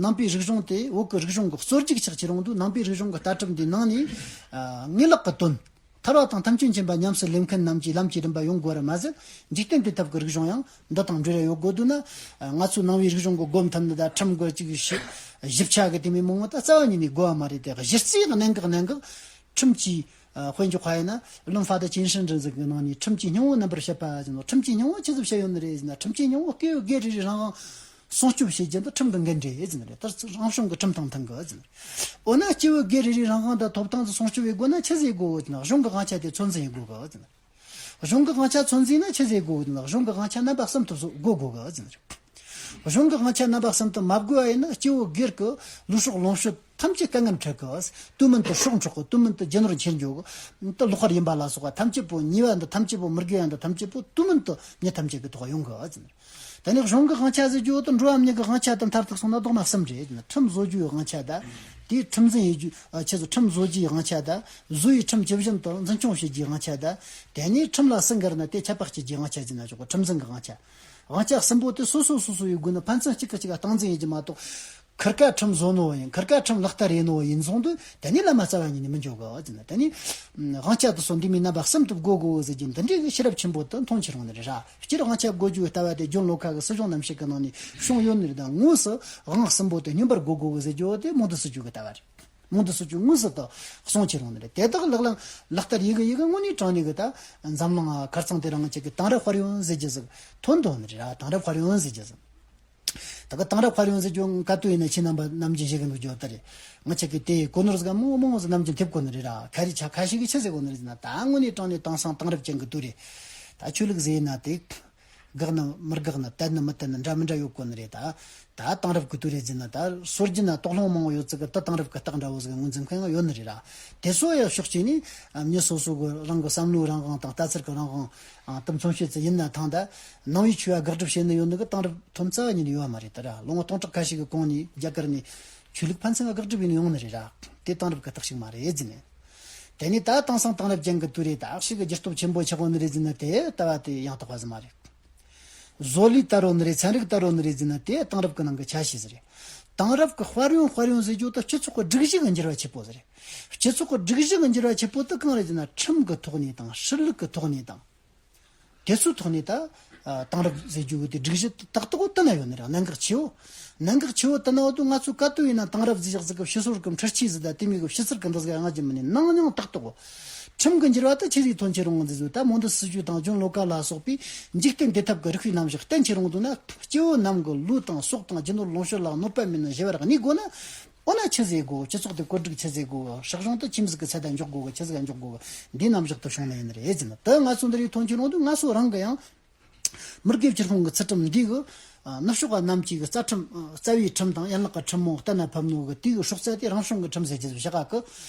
ནང་པའི་རིག་གཞུང་དེ་བོད་ཀྱི་རིག་གཞུང་གི་གཙོ་རྒྱུག་ཆགས་ཁྱེར་ཡོང་དུས། ནང་པའི་རིག་གཞུང་གི་ལྟ་གྲུབ་འདིའི་ནང་ནས། ཨ། ངེས་ལེགས་ཀྱི་དོན། ཐར་བ་དང་ཐམས་ཅད་མཁྱེན་པ་ཉམས་སུ་ལེན་མཁན་རྣམས་ཀྱི་ལམ་གྱི་རིམ་པ་ཡོང་དགོས་ར་མ་ཟད། འཇིག་རྟེན་དུས་ཐབས་ཀྱི་རིག་གཞུང་ཡང་འདི་དང་འབྲེལ་ཡོད་དགོས་འདུག་ན། ང་ཚོའི་ནང་པའི་རིག་གཞུང་གི་སྒོ་མཐུད་ནས་ད་ཁྲིམས་འགལ་གཅིག་ཞིབ་ཆ་གི་དེ་མི་མང་བོ་ད་རྩ་བ་ཉིད་ནས་དགོས་པ་མ་རེད་དེ། གཞི་རྩའི་གནད་འགག་གནད་འགག་ཁྲིམས་ཀྱི། དཔེ་འཇོག་པ་ཡིན་ན། 论法的精神 ཟེར་གི་ནང་ནས་ཁྲིམས་ཀྱི་སྙིང་བོ་རྣམ་པར་བཤད་པ་ཟེར་ནོ། ཁྲིམས་ཀྱི་སྙིང་བོ་ཆི་ཟིག་བཤད་ཡོད་ནི་རེད་ཟེར་ན། ཁྲིམས་ཀྱི་སྙིང་བོ་སྐྱེ་བོ་སྒེར་རེ་རེ་རང་དབང་སྲུང་སྐྱོབ་བྱེད་རྒྱུ་འདི་ཁྲིམས་ཀྱི་འགན་འཁྲི་ཟེར་ནི་རེད། ད་རང་གཞུང་གི་ཁྲིམས་དང་མཐུན་གི་ཟེར་ནི་རེད། འོ་ན་སྐྱེ་བོ་སྒེར་རེ་རེའི་རང་དབང་དང་ཐོབ་ཐང་དུ་སྲུང་སྐྱོབ་བྱེད་དགོས་ན་ཆི་ཟིག་དགོས་ཟེར་ན། གཞུང་གི་དབང་ཆ་དེ་ཚོད་འཛིན་ཡེད་དགོས་གི་ཟེར་ནི་རེད། གཞུང་གི་དབང་ཆ་ཚོད་འཛིན་ན་ཆི་ཟིག་དགོས་ཟེར་ན། གཞུང་གི་དབང་ཆ་རྣམ་པ་གསུམ་དུ་བགོ་དགོས་གི་ཟེར་ནི་རེད། གཞུང་གི་དབང་ཆ་རྣམ་པ་གསུམ་དུ་མ་བགོས་པ་ཡིན་ན་སྐྱེ་བོ་སྒེར་གྱི་ལུས་སྲོག་ལོངས་སྤྱོད་ཐམས་ཅད་དཀའ་ངལ་འཕྲད་གི། དུས་མིན་དུ་སྲོག་འཕྲོག་གི། དུས་མིན་དུ་རྒྱུ་ནོར་འཕྱེར་འགྱོ་གི། དུ་ལོག་པར་ཡིན་པ་ལ་སོགས་པ་ཐམས་ཅད་པོ། ཉེས་པ་འདི་ཐམས་ཅད་པོ། མི་དགེ་བ་འདི་ཐམས་ཅད་པོ་དུས་མིན་དུ་མྱི་ཐམས་ཅད་ཀྱི་ཐོག་ཡོང་གི་ཟེར་ནི། དེ་ནས་གཞུང་གི་དབང་ཆ་ཟེར་རྒྱུ་དེ་འགྲོ་བ་མྱི་གི་དབང་ཆ་དེ་མཐར་ཐུག་སོང་ན་ལྡོག་མ་གསུམ་རེད། ཁྲིམས་བཟོ་རྒྱུའི་དབང་ཆ་དང་། དེའི་ཁྲིམས་འཛིན་ཡེད་རྒྱུ། ཨ། ཆི་ཟེར། ཁྲིམས་བཟོ་རྒྱུའི་དབང་ཆ་དང་། བཟོ་བའི་ཁྲིམས་ཇི་བཞིན་དུ་འཛིན་སྐྱོང་བྱེད་རྒྱུའི་དབང་ཆ་དང་། དེ་ནས་ཁྲིམས་ལ་བསྲུང་གི་རེད་ན་དེ་ཆད་པ་གཅོད་རྒྱུའི་དབང་ཆ་ཟེར་ན་ཆོག་གི། ཁྲིམས་འཛིན་གྱི་དབང་ཆ། དབང་ཆ་གསུམ་པོ་དེ་སོ་སོ་སོ་སོ་ཡོད་དགོས་ན་ཕན་ཚུན་གཅིག་གིས་གཅིག་ག་སྟངས་འཛིན་ཡེད་རྒྱུ་མ་གཏོགས། ཁུར་ཀ་ཁྲིམས་བཟོ་ནོ་ཡིན། ཁུར་ཀ་ཁྲིམས་ལག་བསྟར་ཡེད་ནོ་ཡིན་སོང་དུས། དེ་ནས་བླ་མ་རྩ་བ་ཉིད་ནས་མི་འཇོག་གི་ཟེར་ན། དེ་ནས་དབང་ཆ་དེ་ཚོ་འདི་མོའི་རྣམ་པ་གསུམ་དུ་བགོ་དགོས་ཟེར་རྒྱུ་འདི་འདྲའི་གི་ཤེས་རབ་ཆེན་པོ་དེ་མཐོང་ཆེ་རུང་ནི་རེད་ར། སྤྱིར་དབང་ཆ་བགོ་རྒྱུའི་ལྟ་བ་དེ་རྒྱུན་ལོ་ཁ་གི་སྲིད་གཞུང་རྣམ་བཤད་ཀྱི་ནང་ནས་བྱུང་ཡོད་ནི་རེད། ད་དངོས་སུ་དབང་གསུམ་པོ་དེ་སྙོམས་པར་བགོ་དགོས་གི་ཟེར་རྒྱུ་དེ་རྨོངས་དད་སུ་རྒྱུ་གི་ལྟ་བ་རེད། རྨོངས་དད་སུ་རྒྱུ་དངོས་སུ་དེ་གསུང་ཆེ་རུང་ནི་རེད། དེ་དག་ལག་ལེན་ལག་བསྟར་ཡེད་གི་ཡེད་གི་དངོས་གནས་དྲང་གནས་གི་ད་འཛམ་གླིང་ཁ་རྩང་དེ་རིང་ཅིག་གི་དེང་རབས་དཔལ་ཡོན་ཟེར་རྒྱུ་ཟིག་ཐོན་འདུག་ནི་རེད་ར། དེང་རབས་དཔལ་ཡོན་ཟེར་རྒྱུ་ཟིག་ད་ག་དེང་རབས་དཔལ་ཡོན་ཟེར་རྒྱུ་ག་དུས་ཡིན་ན་ཁྱེད་རྣམ་པ་ནམ་རྒྱུན་བཤད་གི་འདུག་རྒྱུ་ད་རེད། ང་ཅག་གི་དེ་གོ་ནོར་ཟིག་མང་མང་ཟིག་ནམ་རྒྱུན་ཐེབས་གོ་ནི་རེད་ར། ཁ་རི་ཆ་ཁ་ཤས་ཀྱིས་ཆི་ཟེར་གོ་ནི་རེད་ཟེར་ན། ད་དངོས་གནས་དྲང་གནས་དེང་སང་དེང་རབས་ཅན་གི་དུས་རེད། ད་ཆོས་ལུགས་ཟེར་ན་དེ་དགག་ན་མི་དགག་ན་དད་ན་མི་དད་ན་འདྲ་མི་འདྲ་ཡོད་གོ་ནི་རེད། ད་ད་དེང་རབས་གི་དུས་རེད་ཟེར་ན། ད་སྲོལ་རྒྱུན་ན་དོགས་སློང་མང་བོ་ཡོད་ཙི་གི་ད་དེང་རབས་གི་རྟགས་འདྲ་བོ་ཟིག་ངོས་འཛིན་མཁན་ཡང་ཡོད་ནི་རེད་ར། དེ་ཚོ་ཡང་ཕྱོགས་གཅིག་ནས་མྱི་སོ་སོ་གི་རང་གི་བསམ་བློའི་རང་དབང་དང་ལྟ་ཚུལ་གི་རང་དབང་དེ་མཚོན་བྱེད་ཙི་ཡིན་ན་ཐང་། ད་ནང་པའི་ཆོས་ལ་དགག་སྒྲུབ་བྱེད་ནི་ཡོད་ནི་གི་དེང་རབས་ཐོན་རྩ་བ་ཉིད་ནས་ཡོད་པ་མ་རེད། ད་ར་ལོ་ངོ་སྟོང་ཕྲག་ཁ་ཤས་ཀྱི་གོང་ནས་རྒྱ་གར་ནས་ཆོས་ལུགས་ཕན་ཚུན་ལ་དགག་སྒྲུབ་ཡིན་ཡོང་ནི་རེད་ར། དེ་དེང་རབས་ཀྱི་རྟགས་ཤིག་མ་རེད་ཟེར་ནས། དེ་ནས་ད་དེང་སང་དེང་རབས་ཅན་གྱི་དུས་རེད། ད་ཞིག་གི་འགྱུར་སྟོབས་ཆེན་པོ་ཆགས་ཡོང་ནི་རེད་ཟེར་ན་དེ་ལྟ་བ་དེ་ཡང་དག་པ་ཟིག་མ་རེད། བཟོ་ལས་དར་ཡོང་ནི་རེད། ཚན་རིག་དར་ཡོང་ནི་རེད་ཟེར་ན་དེ་དེང་རབས་ཀྱི་ནང་གི་ཆ་ཤས་ཟིག་རེད། དེང་རབས་ཀྱི་དཔལ་ཡོན། དཔལ་ཡོན་ཟེར་རྒྱུ་ད་སྤྱི་ཚོགས་ཀྱི་སྒྲིག་གཞི་གི་འགྱུར་བ་ཆེ་པོ་ཟིག་རེད། སྤྱི་ཚོགས་ཀྱི་སྒྲིག་གཞི་གི་འགྱུར་བ་ཆེ་པོ་དེ་གང་རེད་ཟེར་ན། ཁྲིམས་ཀྱི་ཐོག་ནས་དང་། སྲིད་ལུགས་ཀྱི་ཐོག་ནས་དང་། དེ་ཚོའི་ཐོག་ནས་ད་ཨ་དེང་རབས་ཟེར་རྒྱུ་གི་དེ་སྒྲིག་གཞི་ཏག་ཏག་བོ་དེ་ན་ཡོད་ནི་རེད། གནད་འགག་ཆེ་བོ། གནད་འགག་ཆེ་བོ་དེ་ན་བོ་དུ་ང་ཚོ་ག་དུས་ཡིན་ན་དེང་རབས་ཟེར་ཞག་ཟིག་གི་ཕྱི་སོར་གི་འཕྲུལ་ཆས་ཟིག་དང་དེ་མོ་གི་ཕྱི་ཚུལ་གི་འདི་ཟིག་ཡང་ཅི་མིན་ནས་ནང་སྙིང་ཏག་ཏག་བོ། ཁྲིམས་ཀྱི་འགྱུར་བ་དེ་ཆི་ཟིག་ཐོན་ཆེ་རུང་ཟེར་ཟིག་ད་རྨོངས་དད་སུ་རྒྱུ་དང་ཇོན་ལོ་ཀ་ལ་སོགས་པས་འཇིག་རྟེན་བདེ་ཐབས་ཀྱི་རིགས་པའི་རྣམ་གཞག་བསྟན་ཆེ་རུང་དུ་ན། སྐྱེ་བོ་རྣམས་ཀྱི་ལུས་དང་སྲོག་དང་རྒྱུ་ནོར་ལོངས་སྤྱོད་ལ་གནོད་པ་མེད་ན་ཞི་བར་གནས་དགོས་ན། འོ་ན་ཆི་ཟིག་དགོས། སྤྱི་ཚོགས་དེ་བཀོད་སྒྲིག་ཆི་ཟིག་དགོས། སྲིད་གཞུང་དེ་ཁྱིམ་ཟིག་གི་ཚད་དུ་འཇོག་དགོས་གི། ཆི་ཟིག་འཇོག་དགོས་གི། འདིའི་རྣམ་གཞག་ཏུ་བྱུང་ནི་ཡིན་ནི་རེད་ཟེར་ན། དེ་ང་ཚོ་འདི་རིགས་ཐོན་ཆེ་རུང་དུ་ང་ཚོ་རང་གི་ཡང་མི་དགེ་བཅུ་སྤོང་གི་ཚུལ་ཁྲིམས་འདི་གི་ནུབ་ཕྱོགས་པ་རྣམས་ཀྱི་རྩ་ཁྲིམས། རྩ་བའི་ཁྲིམས་དང་ཡན་ལག་གི་ཁྲིམས་མོ་གཏན་ལ་ཕབ་ནོ་གི་དེའི་སྲོག་རྩ་དེ་རང་བྱུང་གི་ཁྲིམས་ཟེར་གྱི་བཞག་གི།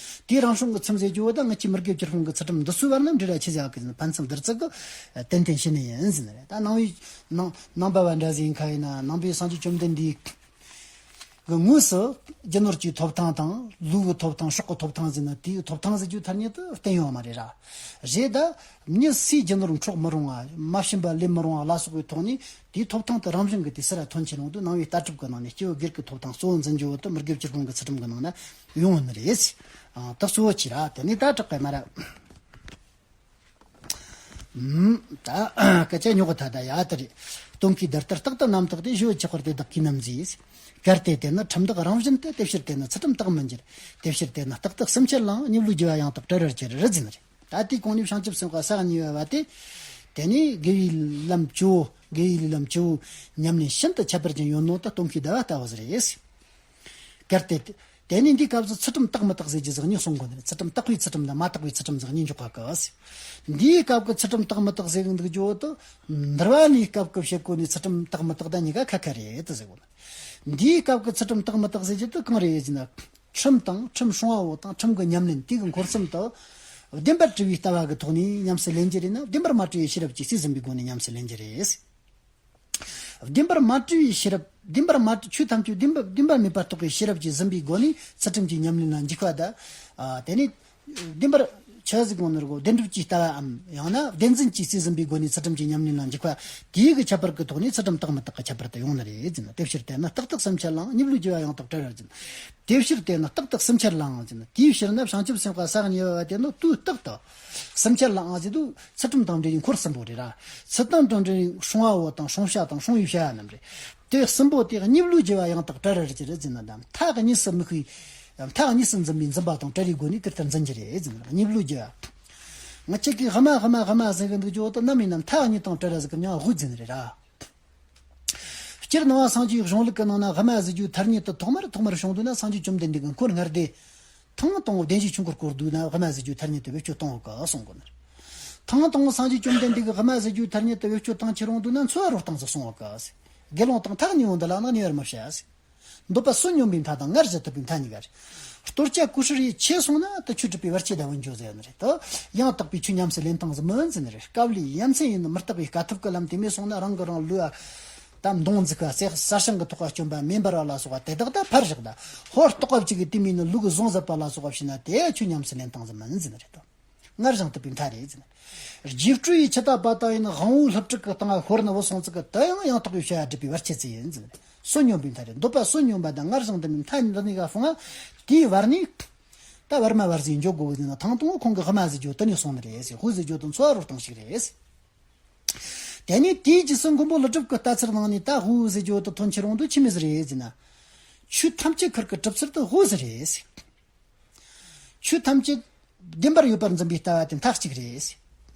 དེའི་རང་བྱུང་གི་ཁྲིམས་ཟེར་རྒྱུ་བོ་ད་ངེད་ཀྱི་མི་དགེ་བཅུ་སྤོང་གི་ཚུལ་ཁྲིམས་འདི་ཚོའི་བར་ན་འབྲེལ་བ་ཆི་ཟིག་ཡོད་གི་ཟེར་ན། ཕན་ཚུན་བསྡུར་ཚུལ་གི་ཏན་ཏན་བྱེད་ནི་ཡིན་ཟེར་ནི་རེད། ད་ནང་པའི་ནང་ནང་པ་བ་འདྲ་ཟིག་ཡིན་ཁ་ཡིན་ན། ནང་པའི་སངས་རྒྱས་བཅོམ་ལྡན་འདས་གི་དངོས་སུ་རྒྱུ་ནོར་གྱི་ཐོབ་ཐང་དང་། ལུས་ཀྱི་ཐོབ་ཐང་། སྲོག་གི་ཐོབ་ཐང་ཟེར་ན། དེའི་ཐོབ་ཐང་ཟེར་རྒྱུ་ཐ་སྙད་དུ་བསྟན་ཡོད་མ་རེད་ར། རེད་ད། མྱི་སུས་རྒྱུ་ནོར་འཕྲོག་མི་རུང་བ། མ་བྱིན་པ་ལེན་མི་རུང་བ་ལ་སོགས་པའི་ཐོག་ནས་དེའི་ཐོབ་ཐང་དེ་རང་བཞིན་གྱིས་དེ་སུ་ར་ཐོན་ཆེ་རུང་དུ་ནང་པའི་ལྟ་གྲུབ་ཀྱི་ནང་ནས་སྐྱེ་བོ་སྒེར་གྱི་ཐོབ་ཐང་གཙོ་བོ་འཛིན་རྒྱུ་བོ་དེ་མི་དགེ་བཅུ་སྤོང་གི་ཚུལ་ཁྲིམས་ཀྱི་ནང་ན་ཡོང་ནི་རེད། ཨ། ད་གཙོ་བོ་ཅི་ར། དེ་ནས་ད་དྲག་གི་མ་ར། ཨུམ། ད་སྐད་ཆ་ཉོག་གི་ད་ད་ཡ་དེ་རེད། སྟོན་ཁའི་བརྡ་ལྟར་རྟག་ཏུ་རྣམ་དག་སྟེ། ཞི་བའི་ཁྱད་པར་དེ་དག་གིས་རྣམ་གཟིགས། གལ་ཏེ་དེ་ནི་ཁྲིམས་དག་རང་བཞིན་ཏེ། དེ་ཕྱིར་དེ་ནི་ཚུལ་ཁྲིམས་རྟག་མི་འགྱུར། དེ་ཕྱིར་དེ་ནི་རྟག་ཏུ་བསམ་འཆར་ལའང་། གཉིས་ལུས་རྒྱུ་བ་ཡང་དག་བྲལ་བར་འགྱུར་རོ་ཟེར་ནི་རེད། ད་དེའི་གོང་ནས་བྱང་ཆུབ་སེམས་དཔའ་ས་གཉིས་པ་བ་དེ། དེ་ནས་དགེ་བའི་ལམ་བཅུ་བོ། དགེ་བའི་ལམ་བཅུ་བོའི་ཉམས་ལེན་ཤིན་ཏུ་ཁྱད་པར་ཅན་ཡོད་ནོ་ད་སྟོན་ཁའི་ཟླ་བ་ལྟ་བུ་ཟིག་རེད། གལ་ཏེ། དེ་ནས་འདིའི་སྐབས་སུ་ཚུལ་ཁྲིམས་རྟག་མི་རྟག་ཟེར་རྒྱུ་ཟིག་གཉིས་གསུང་གོ་ནི་རེད། ཚུལ་ཁྲིམས་རྟག་པའི་ཚུལ་ཁྲིམས་དང་མ་རྟག་པའི་ཚུལ་ཁྲིམས་ཟིག་གཉིས་འཇོག་ག་གི། འདིའི་སྐབས་ཀྱི་ཚུལ་ཁྲིམས་རྟག་མི་རྟག་ཟེར་གི་འདུག་རྒྱུ་དུ། འདུལ་བ་ལས་སྐབས་ཀྱི་བཤད་གོ་ནི་ཚུལ་ཁྲིམས་རྟག་མི་རྟག་དང་གཉིས་ཀ་ཁ་ཁ་རེད་དུ་ཟེར་གོ་ནི། འདིའི་སྐབས་ཀྱི་ཚུལ་ཁྲིམས་རྟག་མི་རྟག་ཟེར་རྒྱུ་དུ་གང་རེད་ཟེར་ན། ཁྲིམས་དང་ཁྲིམས་སྲུང་བའོ་དང་ཁྲིམས་ཀྱི་ཉམས་ལེན་དེ་གི་འཁོར་གསུམ་དུ། བདེན་པར་གྲུབ་པའི་ལྟ་བ་གི་ཐོག་ནས་ཉམས་སུ་ལེན་རྒྱུ་རེད་ན། བདེན་པར་མ་གྲུབ་པའི་ཤེས་རབ་ཀྱིས་རྩིས་ཟིན་པའི་སྒོ་ནས་ཉམས་སུ་ལེན་རྒྱུ་རེད། བདེན་པར་མ་གྲུབ་པའི་ཤེས་རབ། བདེན་པར་མ་གྲུབ། ཆོས་ཐམས་ཅད་བདེན་པ་བདེན་པ་མེད་པར་རྟོགས་པའི་ཤེས་རབ་ཀྱིས་ཟིན་པའི་སྒོ་ནས་ཚུལ་ཁྲིམས་ཀྱི་ཉམས་ལེན་ལ་འཇུག་པ་དང་། ཨ། དེ་ནས་བདེན་པར་ ཆི་ཟིག་གོང་ནི་རེད་གོ། བདེན་གྲུབ་ཀྱི་ལྟ་བའམ་ཡང་ན་བདེན་འཛིན་གྱིས་རྩིས་ཟིན་པའི་སྒོ་ནས་ཚུལ་ཁྲིམས་ཀྱི་ཉམས་ལེན་ལ་འཇུག་པ་དེའི་གི་ཁྱད་པར་གྱི་ཐོག་ནས་ཚུལ་ཁྲིམས་རྟག་མི་རྟག་གི་ཁྱད་པར་དུ་ཡོང་ནི་རེད་ཟེར་ན། དེ་ཕྱིར་བལྟས་ན་རྟག་སྟེ་སེམས་ཁྱེར་ལའང་གཉིས་ལུས་རྒྱུ་བ་ཡང་དག་བྲལ་བར་ཟེར་ན། དེ་ཕྱིར་བལྟས་ན་རྟག་སྟེ་སེམས་ཁྱེར་ལའང་ཟེར་ན། དེའི་ཕྱིར་ན་བྱང་ཆུབ་སེམས་དཔའ་ས་གཉིས་པ་དེ་ནི་དུས་རྟག་ཏུ་སེམས་ཁྱེར་ལའང་ཟེར་དུས་ཚུལ་ཁྲིམས་དང་འབྲེལ་བའི་འཁོར་གསུམ་པོ་རེད་ར། ཚུལ་ཁྲིམས་དང་འབྲེལ་བའི་སྲུང་བ་བོ་དང་སྲུང་བྱ་དང་སྲུང་བའི་བྱ་བ་རྣམས་རེད། དེ་གསུམ་པོ་དེ་གཉིས་ལུས་རྒྱུ་བ་ཡང་དག་བྲལ་བར་གྱུར་ཟེར་ན། ད་མཐའ་གཉིས་སུ་དམིགས་པའི་མཐའ་གཉིས་སུ་འཛིན་པའི་འཛིན་པ་དང་བྲལ་བའི་སྒོ་ནས་དེ་ལྟར་འཛིན་རྒྱུ་རེད་ཟེར་ན། གཉིས་ལུས་རྒྱུ་བ། ང་ཅག་གིས་ཧི་མ་ཧི་མ་ཧི་མ་ཟེར་གི་འདུག་རྒྱུ་བོ་དེ་ནམ་ཡིན་ན་མཐའ་གཉིས་དང་བྲལ་བ་ཟིག་གི་མྱིང་དབུ་འཛིན་རེད་ར། སྤྱིར་ནང་པ་སངས་རྒྱས་གཞུང་ལུགས་ཀྱི་ནང་ན་ཧི་མ་ཟེར་རྒྱུ་ཐ་སྙད་དུ་ཐོག་མར་ཐོག་མར་བྱུང་དུས་ན་སངས་རྒྱས་བཅོམ་ལྡན་འདས་ཀྱི་འཁོར་ལྔ་སྡེ། ཐེངས་དང་པོ་བདེན་བཞིའི་ཆོས་འཁོར་བསྐོར་དུས་ན་ཧི་མ་ཟེར་རྒྱུ་ཐ་སྙད་དུ་བེད་སྤྱོད་བཏང་བ་གི་གསུང་གོ་ནི། ཐེངས་དང་པོ་སངས་རྒྱས་བཅོམ་ལྡན་འདས་ཀྱིས་ཧི་མ་ཟེར་རྒྱུ་ཐ་སྙད་དུ་བེད་སྤྱོད་བཏང་ཁྱེར་འོང་དུས་ན་འཚོ་བ་རོལ་སྟངས་སུ་གསུང་བ་གི། དགེ་སློང་དང་ཐག་ཉེ་བོ་འདི་ལ་ནི་ཉེ་བར་མི་བྱ། འདོད་པ་སོ་སྙོམས་པའི་མཐའ་དང་སྔར་བཞིན་ཐུབ་པའི་མཐའ་གཉིས་ཀ་རེད། གཏོལ་བྱ་ཀུ་ཤྲི་ཡིས་ཆེ་སོང་ན་དེ་ཆོས་སྒྲུབ་པའི་བར་ཆད་ལྡབ་བུན་འཇོག་ཟེར་ནི་རེད་དོ། ཡང་དག་པའི་ཆོས་ཉམས་སུ་ལེན་སྟངས་སུ་མི་འཛིན་ནི་རེད། སྐབས་ལས་ཡ་མཚན་ཡིན་ནི་མི་རྟག་པའི་དཀའ་ཐུབ་ཀྱི་ལམ་དེ་མེད་སོང་ན་རང་གིས་རང་བསླུ་བ་དང་མདུང་འཛུགས་པ་ཟེར། གསར་བྱང་གི་ཐོག་ག་བསྐྱོན་པ་མེ་འབར་བ་ལ་སོགས་པ་དེ་དག་ད་ཕར་བཞག་ད། ཧོར་རྟོག་པ་བཅུ་གི་དེ་མིན་ནི་ལུག་གི་ཟོང་ཟད་པ་ལ་སོགས་པ་བྱས་ན་དེ་ཆོས་ཉམས་སུ་ལེན་སྟངས་སུ་མི་འཛིན་ནི་རེད་དོ། སྔར་བཞིན་ཐུབ་པའི་མཐའ་རེད་ཟེར། རྗེས་སྤྲོས་ཡི་ཆུ་ད་པ་ད་ཡིན་ན་དབང་པོའི་ལྷུ་ཕྲུག་གི་སྟེང་ལ་ཤོར་ནི་བུད་སོང་ཙི་གི་དེ་ཡང་ཡང་དག་པའི་བྱ་བ་སྒྲུབ་པའི་བར་ཆད་ཅིག་ཡིན་ཟེར། སོ་སྙོམས་པའི་མཐའ་རེད། འདོད་པ་སོ་སྙོམས་པ་དང་སྔར་བཞིན་དུ་མཐའ་འདི་གཉིས་ཀ་སྤངས། དེའི་བར་ནས་ད་བར་མ་བར་ཟིག་འཇོག་དགོས་ཟེར་ན། ཐེངས་དང་པོ་ཁོང་གིས་ཧི་མ་ཟེར་རྒྱུ་དེ་ནས་གསུངས་ནི་རེད་ཟེར། དབུ་ཟེར་རྒྱུ་དེ་འཚོ་བ་རོལ་སྟངས་ཤིག་རེད་ཟེར། དེ་ནས་དེའི་རྗེས་སུ་མགོན་པོ་ཀླུ་སྒྲུབ་ཀྱི་ལྟ་ཚུལ་ནང་ནས་ད་དབུ་ཟེར་རྒྱུ་དེ་ཐོན་ཁྱེར་འོང་དུས་ཆི་མོ་ཟིག་རེད་ཟེར་ན། ཆོས་ཐམས་ཅད་ཁུར་གི་གྲུབ་ཚུལ་དེ་དབུ་ཟིག་རེད་ཟེར། ཆོས་ཐམས་ཅད་བདེན་པར་ཡོད་པར་འཛིན་པའི་ལྟ་བ་དེ་མཐའ་གཅིག་རེད།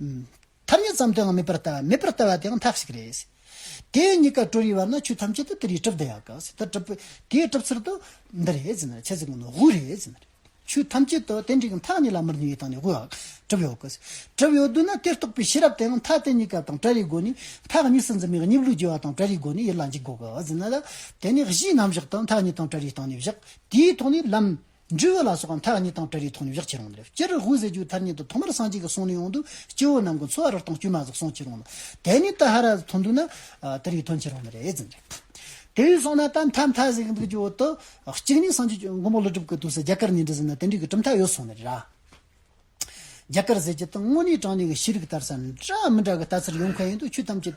ཨུམ། ཐ་སྙད་ཙམ་དུའང་མེད་པར་ལྟ་བ། མེད་པར་ལྟ་བ་དེའང་མཐའ་གཅིག་རེད། དེ་གཉིས་ཀ་གྲོལ་བའི་བར་ན་ཆོས་ཐམས་ཅད་དུ་དེ་རེ་གྲུབ་བསྡད་ཡག་གི། དེ་གྲུབ་དེའི་གྲུབ་ཚུལ་དུ་འདི་རེད་ཟེར་ན། ཆི་ཟིག་ནི་དབུ་རེད་ཟེར་ན། ཆོས་ཐམས་ཅད་དུ་དེ་འདྲའི་མཐའ་གཉིས་ལ་མི་གནས་པའི་སྟེང་ནས་དབུ་གྲུབ་ཡོད་གི། གྲུབ་ཡོད་དུས་ན་དེ་རྟོགས་པའི་ཤེས་རབ་དེའང་མཐའ་དེ་གཉིས་ཀ་དང་བྲལ་བའི་སྒོ་ནས། མཐའ་གཉིས་སུ་འཛིན་པའི་གཉིས་ལུས་རྒྱུ་བ་དང་བྲལ་བའི་སྒོ་ནས་ཡུལ་ལ་འཇུག་དགོས་གི་ཟེར་ན། ད་དེ་ནི་གཞིའི་རྣམ་གཞག་དང་མཐའ་གཉིས་དང་བྲལ་བའི་སྟེང་ནས་བཞག་དེའི་ཐོག་ནས་ལམ། འབྲས་བུ་ལ་སོགས་པ་མཐའ་གཉིས་དང་བྲལ་བའི་ཐོག་ནས་བཞག་ཁྱེར་འོང་ནི་རེད། སྤྱིར་དབུ་ཟེར་རྒྱུ་ཐ་སྙད་དུ་ཐོག་མར་སངས་རྒྱས་ཀྱིས་གསུངས་ནས་ཡོང་དུས་སྐྱེ་བོ་རྣམས་ཀྱི་འཚོ་བ་རོལ་སྟངས་དཀྱུས་མ་ཟིག་གསུངས་ཁྱེར་འོང་ནི། དེ་ནས་ད་ཧ་ར་ཐོན་དུས་ན་ཨ་དེ་རིགས་ཐོན་ཁྱེར་འོང་ནི་རེད་ཟེར་ནི་རེད། དེ་ཡིན་སོང་ན་ད་མཐའ་མཐའ་ཟེར་གི་འདུག་རྒྱུ་བོ་དེ་གཅིག་ནས་སངས་རྒྱས་མགོན་པོ་ཀླུ་སྒྲུབ་ཀྱི་དུས་སུ་རྒྱ་གར་ནས་འདྲི་ཟེར་ན་དེ་འདྲའི་གི་གྲུབ་མཐའ་ཡོད་སོང་ནི་རེད་ར། རྒྱ་གར་ཟེར་རྒྱུ་དང་དངོས་གནས་དྲང་གནས་ཀྱི་ཤེས་རིག་དར་ས་འདྲ་མི་འདྲ་གི་ལྟ་ཚུལ་ཡོང་མཁན་ཡིན་དུས། ཆོས་ཐམས་ཅད་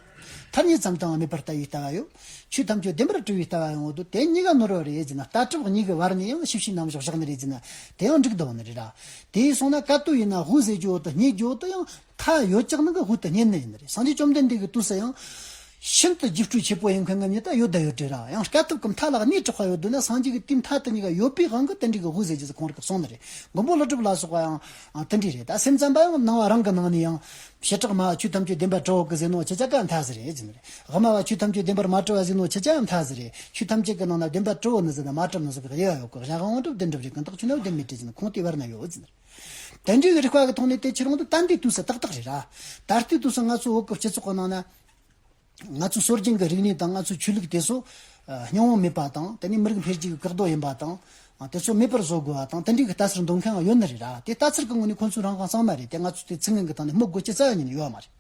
ཐ་སྙད་ཙམ་དུའང་མེད་པར་ལྟ་བའི་ལྟ་བ་ཡོད། ཆོས་ཐམས་ཅད་བདེན་པར་གྲུབ་པའི་ལྟ་བ་ཡོང་དུས། དེ་གཉིས་ཀ་ནོར་བ་རེད་ཟེར་ན། ལྟ་གྲུབ་གཉིས་ཀྱི་བར་ནས་ཡང་ཕྱི་བྱའི་རྣམ་གཞག་བཞག་ནི་རེད་ཟེར་ན། དེ་ཡང་འགྲིག་འདུག་ནི་རེད་ར། དེ་ཡིན་སོང་ན་ག་དུས་ཡིན་ན་དབུ་ཟེར་རྒྱུ་བོ་དེ་རྙེད་རྒྱུ་བོ་དེ་ཡང་མཐའ་ཡོད་ཀྱག་ནི་གི་དབུ་དེ་རྙེད་ནི་ཡིན་ནི་རེད། སངས་རྒྱས་བཅོམ་ལྡན་འདས་ཀྱི་དུས་སུ་ཡང་ཤིན་ཏུ་རྒྱུགས་སྤྲོད་ཆེ་པོ་ཡིན་མཁན་གྱི་མྱི་ད་ཡོད་ད་ཡོད་རེད་ར། ཡང་དཀའ་ཐུབ་ཀྱི་མཐའ་ལ་གནས་དྲགས་པ་ཡོད་དུས་ན། སངས་རྒྱས་ཀྱི་དེའི་མཐའ་དེ་གཉིས་ཀ་ཡོད་པའི་དབང་གིས་དེ་འདྲའི་གི་དབུ་ཟེར་རྒྱུ་ཟིག་ཁོང་རང་གིས་གསུངས་ནི་རེད། མགོན་པོ་ཀླུ་སྒྲུབ་ལ་སོགས་པ་ཡང་དེ་འདྲ་རེད། ད་སེམས་ཙམ་པ་ཡང་ནང་པ་རང་གི་ནང་ནས་ཡང་བྱེ་བྲག་སྨྲ་བ་ཆོས་ཐམས་ཅད་བདེན་པར་གྲུབ་བོ་གི་ཟེར་ནོ་ཁྱེད་ཅག་ག་མཐའ་ཟིག་རེད་ཟེར་ནི་རེད། དབུ་མ་པ་ཆོས་ཐམས་ཅད་བདེན་པར་མ་གྲུབ་བ་ཟེར་ནོ་ཁྱེད་ཅག་ཡང་མཐའ་ཟིག་རེད། ཆོས་ཐམས་ཅད་ཀྱི་ནང་ན་བདེན་པར་གྲུབ་བོ་ནི་ཟེར་ན་མ་གྲུབ་ནི་ཟེར་གི་དབྱེ་བ་ཡོད་གི། གཞན་དབང་གྲུབ་བདེན་གྲུབ་རེད་གི། བདག་ཆོས་ན་བདེན་མེད་དེ་ཟེར་ན་ཁོང་དེའི་བར་ན་ཡོད་ཟེར་ནི་རེད། དེ་འདྲའི་རིགས་པ་གི་ཐོག་ནས་དེ་ཁྱེར་འོང་དུས་ད་ལྟའི་དུས་སུ་ཏག་ཏག་རེད་ར། ད་ལྟའི་དུས་སུ་ང་ཚོ་བོད་ཀྱི་སྤྱི་ཚོགས་ཀྱི་ནང་ན། ང་ཚོའི་སྲོལ་རྒྱུན་གྱི་རིག་གནས་དང་ང་ཚོའི་ཆོས་ལུགས་དེ་ཚོ་ཨ་སྙིང་བོ་མེད་པ་དང་། དེ་ནས་མི་རིགས་འཕེལ་རྒྱས་ཀྱི་བཀག་རྡོ་ཡིན་པ་དང་། ཨ་དེ་ཚོ་མེད་པར་བཟོ་དགོས་པ་དང་། དེ་འདྲའི་གི་ལྟ་ཚུལ་འདོན་མཁན་ཡང་ཡོད་ནི་རེད་ར། དེ་ལྟ་ཚུལ་གྱི་ངོས་ནས་ཁོང་ཚོའི་རང་དབང་གཙང་མ་རེད། དེ་ང་ཚོས་དེ་ཚིག་ངན་གྱི་སྟེང་ནས་སྨོད་དགོས་རྒྱུ་རྩ་བ་ཉིད་ནས་ཡོད་མ་རེད།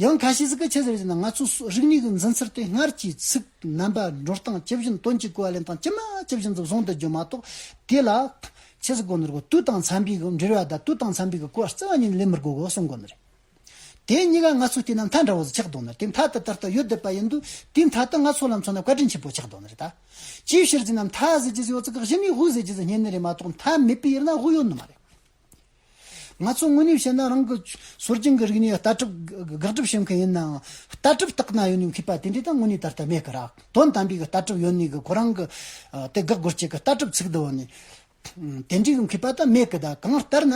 ཡང་ཁ་ཤས་ཟིག་གིས་ཆི་ཟེར་ཟེར་ན། ང་ཚོའི་རིག་གནས་ཀྱི་འཛིན་ཚུལ་དེ་སྔར་གྱི་ཚིག་རྣམ་པ་འགྲོ་སྟངས་ཇི་བཞིན་དོན་གྱི་གོ་བ་ལེན་སྟངས་ཇི་མ་ཇི་བཞིན་དུ་བཟུང་དུ་རྒྱུ་མ་གཏོགས། དེ་ལ་ཆི་ཟེར་དགོས་ནི་རེད་གོ། དུས་དང་འཚམ་པའི་གི་འབྲེལ་བ་དང་དུས་དང་འཚམ་པའི་གི་གོ་བ་རྩ་བ་ཉིད་ནས་ལེན་མི་དགོས་གོ་གསུང་དགོས་ནི་རེད། དེ་གཉིས་ཀ་ང་ཚོས་བལྟས་ན་མཐའ་འདྲ་བོ་ཟིག་ཆགས་འདུག་ནི། དེ་མཐའ་དེ་ལྟར་དུ་ཡོད་བསྡད་པ་ཡིན་དུས། དེའི་མཐའ་དེ་ང་ཚོ་ལ་མཚོན་ན་བཀའ་དྲིན་ཆེན་པོ་ཆགས་འདུག་ནི་རེད་ད། ཅིའི་ཕྱིར་ཟེར་ན། མཐའ་ཟེར་རྒྱུ་ཟིག་ཡོད་ཙི་གི་གཞི་ནས་དབུ་ཟེར་རྒྱུ་ཟིག་རྙེད་ནི་རེད་མ་གཏོགས། མཐའ་མེད་པའི་ཡུལ་ན་དབུ་ཡོད་ནི་མ་རེད། ང་ཚོ་དངོས་གནས་བཤད་ན། རང་གི་སྲོལ་རྒྱུན་གྱི་རིག་གནས་ལྟ་གྲུབ་དགག་སྒྲུབ་བྱེད་མཁན་ཡིན་ནའང་། ལྟ་གྲུབ་དག་ན་ཡོད་ནི་མཁས་པ་དེ་འདྲས་ད་དངོས་གནས་ད་ལྟ་མེད་གི་ར། དོན་དམ་པའི་གི་ལྟ་གྲུབ་ཡོད་ནི་གི་ཁོ་རང་གི་ཨ་དེ་དགག་དགོས་ཀྱི་གི་ལྟ་གྲུབ་ཚུགས་འདུག་ནི། དེ་འདྲའི་གི་མཁས་པ་ད་མེད་གི། ད་གང་ལྟར་ན་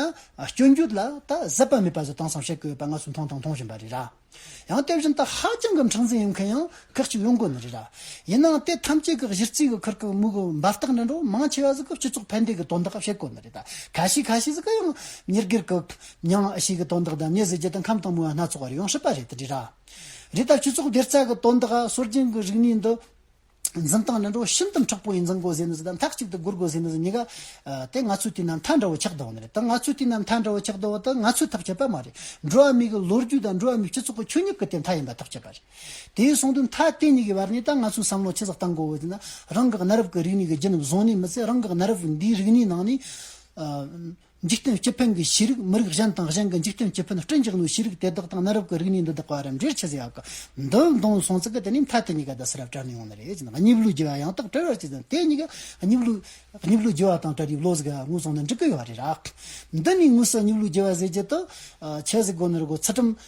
སྐྱོན་བརྗོད་ལ་ད་ཟད་པ་མེད་པ་ཟིག་དེང་སང་བཤད་གི་ཡོད་པ་ང་ཚོས་མཐོང་དང་མཐོང་བཞིན་པ་རེད་ར། ཡང་དེ་བཞིན་དུ་ཧ་ཅང་གི་མཁྲེགས་འཛིན་ཡོད་མཁན་ཡང་ཁག་ཅིག་ཡོང་གོ་ནི་རེད་ར། ཡིན་ནའང་དེ་ཐམས་ཅད་ཀྱི་གཞི་རྩའི་གི་ཁུར་གི་མུ་གི་འབབ་སྟེགས་འདྲ་འདྲ་བོ་མང་ཆེ་བ་ཟིག་གིས་སྤྱི་ཚོགས་ཕན་བདེ་གི་དོན་དག་བཤད་གོ་ནི་རེད། ད་ཁ་ཤས་ཁ་ཤས་ཟིག་གིས་ཡང་མྱི་སྒེར་གི་མྱིང་ཨ་ཤེས་གི་དོན་དག་དང་། མྱི་ཟེར་རྒྱུ་དེ་ཁམས་དང་མོས་པ་སྣ་ཚོགས་པ་རེད། ཡང་སྲིད་པ་རེད། དེ་འདྲ་ར། རེད། ད་སྤྱི་ཚོགས་བདེ་རྩ་གི་དོན་དག་སྲོལ་རྒྱུན་གི་རིག་གནས་འདི་འཛིན་སྟངས་འདྲ་འདྲ་བོ་ཤིན་ཏུ་མཁྲེགས་པོ་ཡིན་འཛིན་དགོས་ཟེར་ནི་ཟིག་དང་། མཐའ་གཅིག་ཏུ་སྒོར་དགོས་ཟེར་ནི་ཟིག་གཉིས་ཀ་ཨ་དེ་ང་ཚོའི་དུས་ན་མཐའ་འདྲ་བོ་ཆགས་བསྡད་ནི་རེད། ད་ང་ཚོའི་དུས་ན་མཐའ་འདྲ་བོ་ཆགས་བསྡད་པ་དེ་ང་ཚོས་ཐག་བཅད་པ་མ་རེད། འགྲོ་བ་མིའི་གི་ལོ་རྒྱུས་དང་འགྲོ་བ་མིའི་སྤྱི་ཚོགས་ཀྱི་ཆོས་ཉིད་ཀྱིས་དེ་མཐའ་ཡིན་པ་ཐག་བཅད་པ་རེད། དེ་སོང་དུས་མཐའ་དེ་གཉིས་ཀྱི་བར་ནས་ད་ང་ཚོས་བསམ་བློ་ཆི་ཟིག་གཏང་དགོས་ཟེར་ན། རང་གི་གནའ་རབས་ཀྱི་རིག་གནས་ཀྱི་རྒྱུན་བཟུང་ནས་མི་ཚད། རང་གི་གནའ་རབས་འདིའི་རིག་གནས་ནང་ནས་ཨ། འཇིག་རྟེན་སྤྱི་ཕན་གྱི་ཤེས་རིག་མི་རིགས་གཞན་དང་གཞན་གྱི་འཇིག་རྟེན་སྤྱི་ཕན་བསྐྲུན་བཞག་ནོ་ཤེས་རིག་དེ་དག་དང་གནའ་རབས་ཀྱི་རིག་གནས་འདི་དག་ག་ར་འབྲེལ་ཆི་ཟིག་ཡོད་གི། འདི་འདོན་སོང་ཙི་གི་དེ་ནས་མཐའ་དེ་གཉིས་ཀ་ད་སི་ར་བྲལ་ནས་ཡོང་ནི་རེད་ཟེར་ན། གཉིས་ལུས་རྒྱུ་བ་ཡང་དག་བྲལ་བར་བྱེད་ཟེར་ན། དེ་གཉིས་ཀ་གཉིས་ལུས་གཉིས་ལུས་རྒྱུ་བ་དང་བྲལ་བའི་བློ་ཟིག་ག་ངོས་བཟུང་ན་འགྲིག་གི་ཡོད་རེད་ར། འདི་ནས་དངོས་སུ་གཉིས་ལུས་རྒྱུ་བ་ཟེར་རྒྱུ་དེ་ཆི་ཟིག་དགོས་ནི་རེད་གོ། ཚུལ་ཁྲིམས་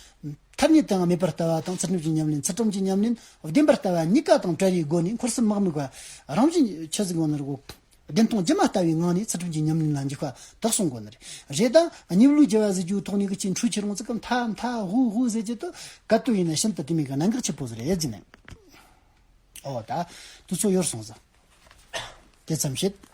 ཐ་སྙད་དུའང་མེད་པར་ལྟ་བ་དང་ཚུལ་ཁྲིམས་ཀྱི་ཉམས་ལེན། ཚུལ་ཁྲིམས་ཀྱི་ཉམས་ལེན་བདེན་པར་ལྟ་བ་གཉིས་ཀ་དང་བྲལ་བའི་སྒོ་ནས་འཁོར་གསུམ་མ་དམིགས་པ་རང་བཞིན་ཆི་ཟིག་དགོས་ནི་རེད་གོ། བདེན་སྟོང་སྒྱུ་མ་ལྟ་བུའི་ངང་ནས་ཚུལ་ཁྲིམས་ཀྱི་ཉམས་ལེན་ལ་འཇུག་པ་དག་གསུང་དགོས་ནི་རེད། རེད་ད། གཉིས་ལུས་རྒྱུ་བ་ཟེར་རྒྱུའི་ཐོག་ནས་གི་ཅིག་འཕྲོས་ཁྱེར་འོང་ཙི་གི་མཐའ་མཐའ་དབུ་དབུ་ཟེར་རྒྱུ་དེ་ག་དུས་ཡིན་ན་ཤིན་ཏུ་དེ་མིན་གི་གནད་འགག་ཆེ་པོ་ཟིག་རེད་ཟེར་ནས། ཨོ་ད། དུས་ཚོད་ཡོལ་སོང་ཟིག་དེ་ཙམ་བྱེད།